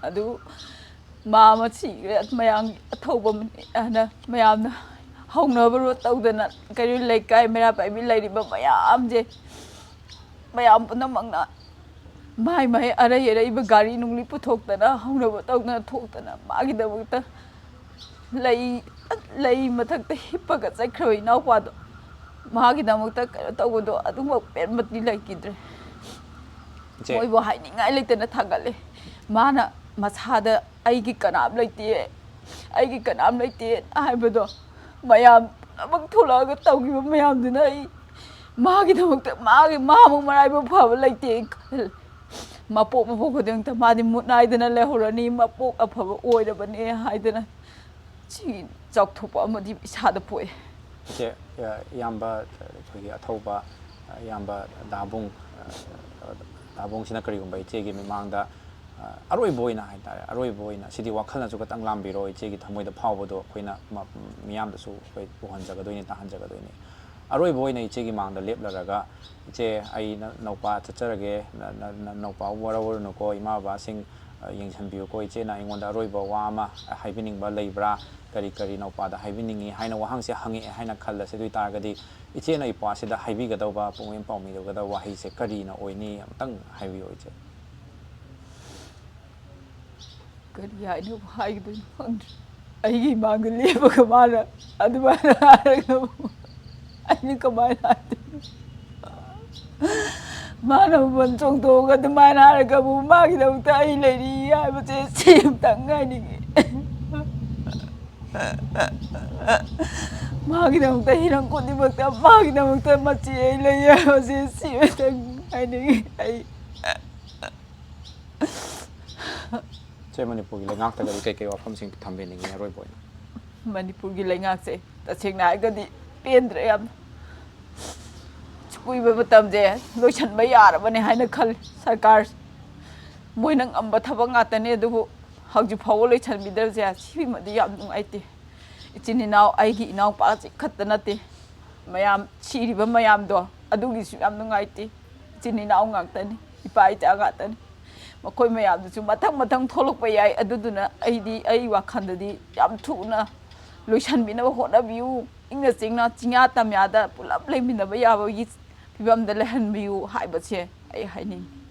ꯑꯗꯨ ꯃꯥ ꯑꯃ ꯁꯤꯈ꯭ꯔꯦ, ꯃꯌꯥꯝꯒꯤ ꯑꯊꯧꯕ ꯑꯃꯅꯤ ꯍꯥꯏꯅ ꯃꯌꯥꯝꯅ ꯍꯧꯅꯕꯔꯣ ꯇꯧꯗꯅ, ꯀꯩꯅꯣ, ꯂꯩꯀꯥꯏ ꯃꯩꯔꯥ ꯄꯥꯏꯕꯤ ꯂꯩꯔꯤꯕ ꯃꯌꯥꯝꯁꯦ, ꯃꯌꯥꯝ ꯄꯨꯝꯅꯃꯛꯅ ꯃꯥꯏ ꯃꯥꯏ ꯑꯔꯩ ꯑꯔꯩꯕ ꯒꯥꯔꯤ ꯅꯨꯡꯂꯤ ꯄꯨꯊꯣꯛꯇꯅ, ꯍꯧꯅꯕ ꯇꯧꯗꯅ ꯊꯣꯛꯇꯅ, ꯃꯥꯒꯤꯗꯃꯛꯇ ꯂꯩ, ꯂꯩ ꯃꯊꯛꯇ ꯍꯤꯞꯄꯒ ꯆꯠꯈ꯭ꯔꯕ ꯏꯅꯥꯎꯄꯥꯗꯣ, ꯃꯥꯒꯤꯗꯃꯛꯇ ꯀꯩꯅꯣ ꯇꯧꯕꯗꯣ ꯑꯗꯨꯃꯛ ꯄꯦꯟꯕꯗꯤ ꯂꯩꯈꯤꯗ꯭ꯔꯦ꯫ ꯏꯆꯦ꯫ ꯃꯣꯏꯕꯨ ꯍꯥꯏꯅꯤꯡꯉꯥꯏ ꯂꯩꯇꯅ ꯊꯥꯒꯠꯂꯦ꯫ ꯃꯥꯅ ꯃꯁꯥꯗ "ꯑꯩꯒꯤ ꯀꯅꯥꯝ ꯂꯩꯇꯦ, ꯑꯩꯒꯤ ꯀꯅꯥꯝ ꯂꯩꯇꯦ ꯍꯥꯏꯕꯗꯣ ꯃꯌꯥꯝ ꯄꯨꯝꯅꯃꯛ ꯊꯣꯛꯂꯛꯑꯒ ꯇꯧꯈꯤꯕ ꯃꯌꯥꯝꯗꯨꯅ ꯑꯩ ꯃꯥꯒꯤꯗꯃꯛꯇ ꯃꯥꯒꯤ ꯃꯥꯃꯨꯛ ꯃꯔꯥꯏꯕꯛ ꯐꯕ ꯂꯩꯇꯦ ꯈꯜꯂꯦ꯫ ꯃꯄꯣꯛ ꯃꯄꯣꯛ ꯈꯨꯗꯤꯡꯃꯛꯇ ꯃꯥꯗꯤ ꯃꯨꯠ ꯅꯥꯏꯗꯅ ꯂꯩꯍꯧꯔꯅꯤ, ꯃꯄꯣꯛ ꯑꯐꯕ ꯑꯣꯏꯔꯕꯅꯦ ꯍꯥꯏꯗꯅ ꯁꯤ ꯆꯥꯎꯊꯣꯛꯄ ꯑꯃꯗꯤ ꯏꯁꯥꯗ ꯄꯣꯛꯑꯦ꯫ ꯏꯆꯦ, ꯑ, ꯏꯌꯥꯝꯕ, ꯑꯩꯈꯣꯏꯒꯤ ꯑꯊꯧꯕ, ꯑ, ꯏꯌꯥꯝꯕ ꯗꯥꯕꯨꯡ, ꯑ, ꯗꯥꯕꯨꯡꯁꯤꯅ ꯀꯔꯤꯒꯨꯝꯕ ꯏꯆꯦꯒꯤ ꯃꯤꯃꯥꯡꯗ, ꯑ, ꯑꯔꯣꯏꯕ ꯑꯣꯏꯅ ꯍꯥꯏꯇꯥꯔꯦ, ꯑꯔꯣꯏꯕ ꯑꯣꯏꯅ, ꯁꯤꯗꯤ ꯋꯥꯈꯜꯅꯁꯨ ꯈꯇꯪ ꯂꯥꯝꯕꯤꯔꯣ, ꯏꯆꯦꯒꯤ ꯊꯃꯣꯏꯗ ꯐꯥꯎꯕꯗꯣ ꯑꯩꯈꯣꯏꯅ ꯃ-, ꯃꯤꯌꯥꯝꯗꯁꯨ ꯑꯩꯈꯣꯏ ꯎꯍꯟꯖꯒꯗꯣꯏꯅꯤ, ꯇꯥꯍꯟꯖꯒꯗꯣꯏꯅꯤ꯫ ꯑꯔꯣꯏꯕ ꯑꯣꯏꯅ ꯏꯆꯦꯒꯤ ꯃꯥꯡꯗ ꯂꯦꯞꯂꯔꯒ, "ꯏꯆꯦ, ꯑꯩ ꯅ-, ꯅꯧꯄꯥ ꯆꯠꯆꯔꯒꯦ, ꯅ-, ꯅ-, ꯅ-, ꯅꯧꯄꯥꯕꯨ ꯋꯥꯔꯧꯔꯨꯅꯨꯀꯣ, ꯏꯃꯥ ꯕꯕꯥꯁꯤꯡ, ꯑ, ꯌꯦꯡꯁꯤꯟꯕꯤꯌꯨꯀꯣ, ꯏꯆꯦꯅ ꯑꯩꯉꯣꯟꯗ ꯑꯔꯣꯏꯕ ꯋꯥ ꯑꯃ ꯍꯥꯏꯕꯤꯅꯤꯡꯕ ꯂꯩꯕ꯭ꯔꯥ? ꯀꯔꯤ ꯀꯔꯤ ꯅꯧꯄꯥꯗ ꯍꯥꯏꯕꯤꯅꯤꯡꯉꯤ?" ꯍꯥꯏꯅ ꯋꯥꯍꯪꯁꯦ ꯍꯪꯉꯛꯑꯦ ꯍꯥꯏꯅ ꯈꯜꯂꯁꯦ꯫ ꯑꯗꯨ ꯑꯣꯏ ꯇꯥꯔꯒꯗꯤ ꯏꯆꯦꯅ ꯏꯄ꯭ꯋꯥꯁꯤꯗ ꯍꯥꯏꯕꯤꯒꯗꯧꯕ, ꯄꯨꯛꯅꯤꯡ ꯄꯥꯎꯃꯤꯒꯗꯧꯕ ꯋꯥꯍꯩꯁꯦ ꯀꯔꯤꯅ ꯑꯣꯏꯅꯤ? ꯑꯃꯨꯛꯇꯪ ꯍꯥꯏꯕꯤꯌꯨ, ꯏꯆꯦ꯫ ꯀꯔꯤ ꯍꯥꯏꯅꯕꯨ ꯍꯥꯏꯒꯗꯣꯏꯅꯣ ꯈꯪꯗ꯭ꯔꯦ꯫ ꯑꯩꯒꯤ ꯏꯃꯥꯡꯗ ꯂꯦꯞꯄꯒ ꯃꯥꯅ ꯑꯗꯨꯃꯥꯏꯅ ꯍꯥꯏꯔꯒ ꯑꯩꯅ ꯀꯃꯥꯏꯅ ꯍꯥꯏꯗꯣꯏꯅꯣ? ꯃꯥꯅ ꯃꯃꯜ ꯆꯣꯡꯊꯣꯛꯑꯒ ꯑꯗꯨꯃꯥꯏꯅ ꯍꯥꯏꯔꯒꯕꯨ ꯃꯥꯒꯤꯗꯃꯛꯇ ꯑꯩ ꯂꯩꯔꯤ ꯍꯥꯏꯕꯁꯦ ꯁꯤ ꯑꯃꯇꯪ ꯍꯥꯏꯅꯤꯡꯉꯤ꯫ ꯃꯥꯒꯤꯗꯃꯛꯇ ꯍꯤꯔꯝ ꯈꯨꯗꯤꯡꯃꯛꯇ ꯃꯥꯒꯤꯗꯃꯛꯇ ꯃꯆꯦ ꯑꯩ ꯂꯩ ꯍꯥꯏꯕꯁꯦ ꯁꯤ ꯑꯃꯇꯪ ꯍꯥꯏꯅꯤꯡꯉꯤ ꯑꯩ꯫ ꯏꯆꯦ, ꯃꯅꯤꯄꯨꯔꯒꯤ ꯂꯩꯉꯥꯛꯇꯒꯗꯤ ꯀꯩꯀꯩ ꯋꯥꯐꯝꯁꯤꯡ ꯊꯝꯕꯤꯅꯤꯡꯉꯤ ꯑꯔꯣꯏꯕ ꯑꯣꯏꯅ? ꯃꯅꯤꯄꯨꯔꯒꯤ ꯂꯩꯉꯥꯛꯁꯦ ꯇꯁꯦꯡꯅ ꯍꯥꯏꯔꯒꯗꯤ ꯄꯦꯟꯗ꯭ꯔꯦ ꯌꯥꯝꯅ꯫ ꯀꯨꯏꯕ ꯃꯇꯝꯁꯦ ꯂꯣꯏꯁꯤꯟꯕ ꯌꯥꯔꯕꯅꯦ ꯍꯥꯏꯅ ꯈꯜꯂꯤ ꯁꯔꯀꯥꯔꯁꯦ꯫ ꯃꯣꯏꯅ ꯉꯝꯕ ꯊꯕꯛ ꯉꯥꯛꯇꯅꯦ, ꯑꯗꯨꯕꯨ ꯍꯧꯖꯤꯛ ꯐꯥꯎꯕ ꯂꯣꯏꯁꯤꯟꯕꯤꯗꯕꯁꯦ ꯁꯤꯃꯗꯤ ꯌꯥꯝ ꯅꯨꯡꯉꯥꯏꯇꯦ꯫ ꯏꯆꯤꯟ ꯏꯅꯥꯎ, ꯑꯩꯒꯤ ꯏꯅꯥꯎꯄꯥꯁꯤ ꯈꯛꯇ ꯅꯠꯇꯦ, ꯃꯌꯥꯝ ꯁꯤꯔꯤꯕ ꯃꯌꯥꯝꯗꯣ ꯑꯗꯨꯒꯤꯁꯨ ꯌꯥꯝ ꯅꯨꯡꯉꯥꯏꯇꯦ꯫ ꯏꯆꯤꯟ ꯏꯅꯥꯎ ꯉꯥꯛꯇꯅꯤ, ꯏꯄꯥ ꯏꯆꯥ ꯉꯥꯛꯇꯅꯤ꯫ ꯃꯈꯣꯏ ꯃꯌꯥꯝꯗꯨꯁꯨ ꯃꯊꯪ ꯃꯊꯪ ꯊꯣꯛꯂꯛꯄ ꯌꯥꯏ꯫ ꯑꯗꯨꯗꯨꯅ ꯑꯩꯗꯤ, ꯑꯩ ꯋꯥꯈꯜꯗꯗꯤ ꯌꯥꯝ ꯊꯨꯅ ꯂꯣꯏꯁꯤꯟꯕꯤꯅꯕ ꯍꯣꯠꯅꯕꯤꯌꯨ꯫ ꯏꯪꯅ ꯆꯤꯛꯅ ꯆꯤꯡꯌꯥ ꯇꯝꯌꯥꯗ ꯄꯨꯂꯞ ꯂꯩꯃꯤꯟꯅꯕ ꯌꯥꯕꯒꯤ ꯐꯤꯕꯝꯗ ꯂꯩꯍꯟꯕꯤꯌꯨ ꯍꯥꯏꯕꯁꯦ ꯑꯩ ꯍꯥꯏꯅꯤꯡꯉꯤ꯫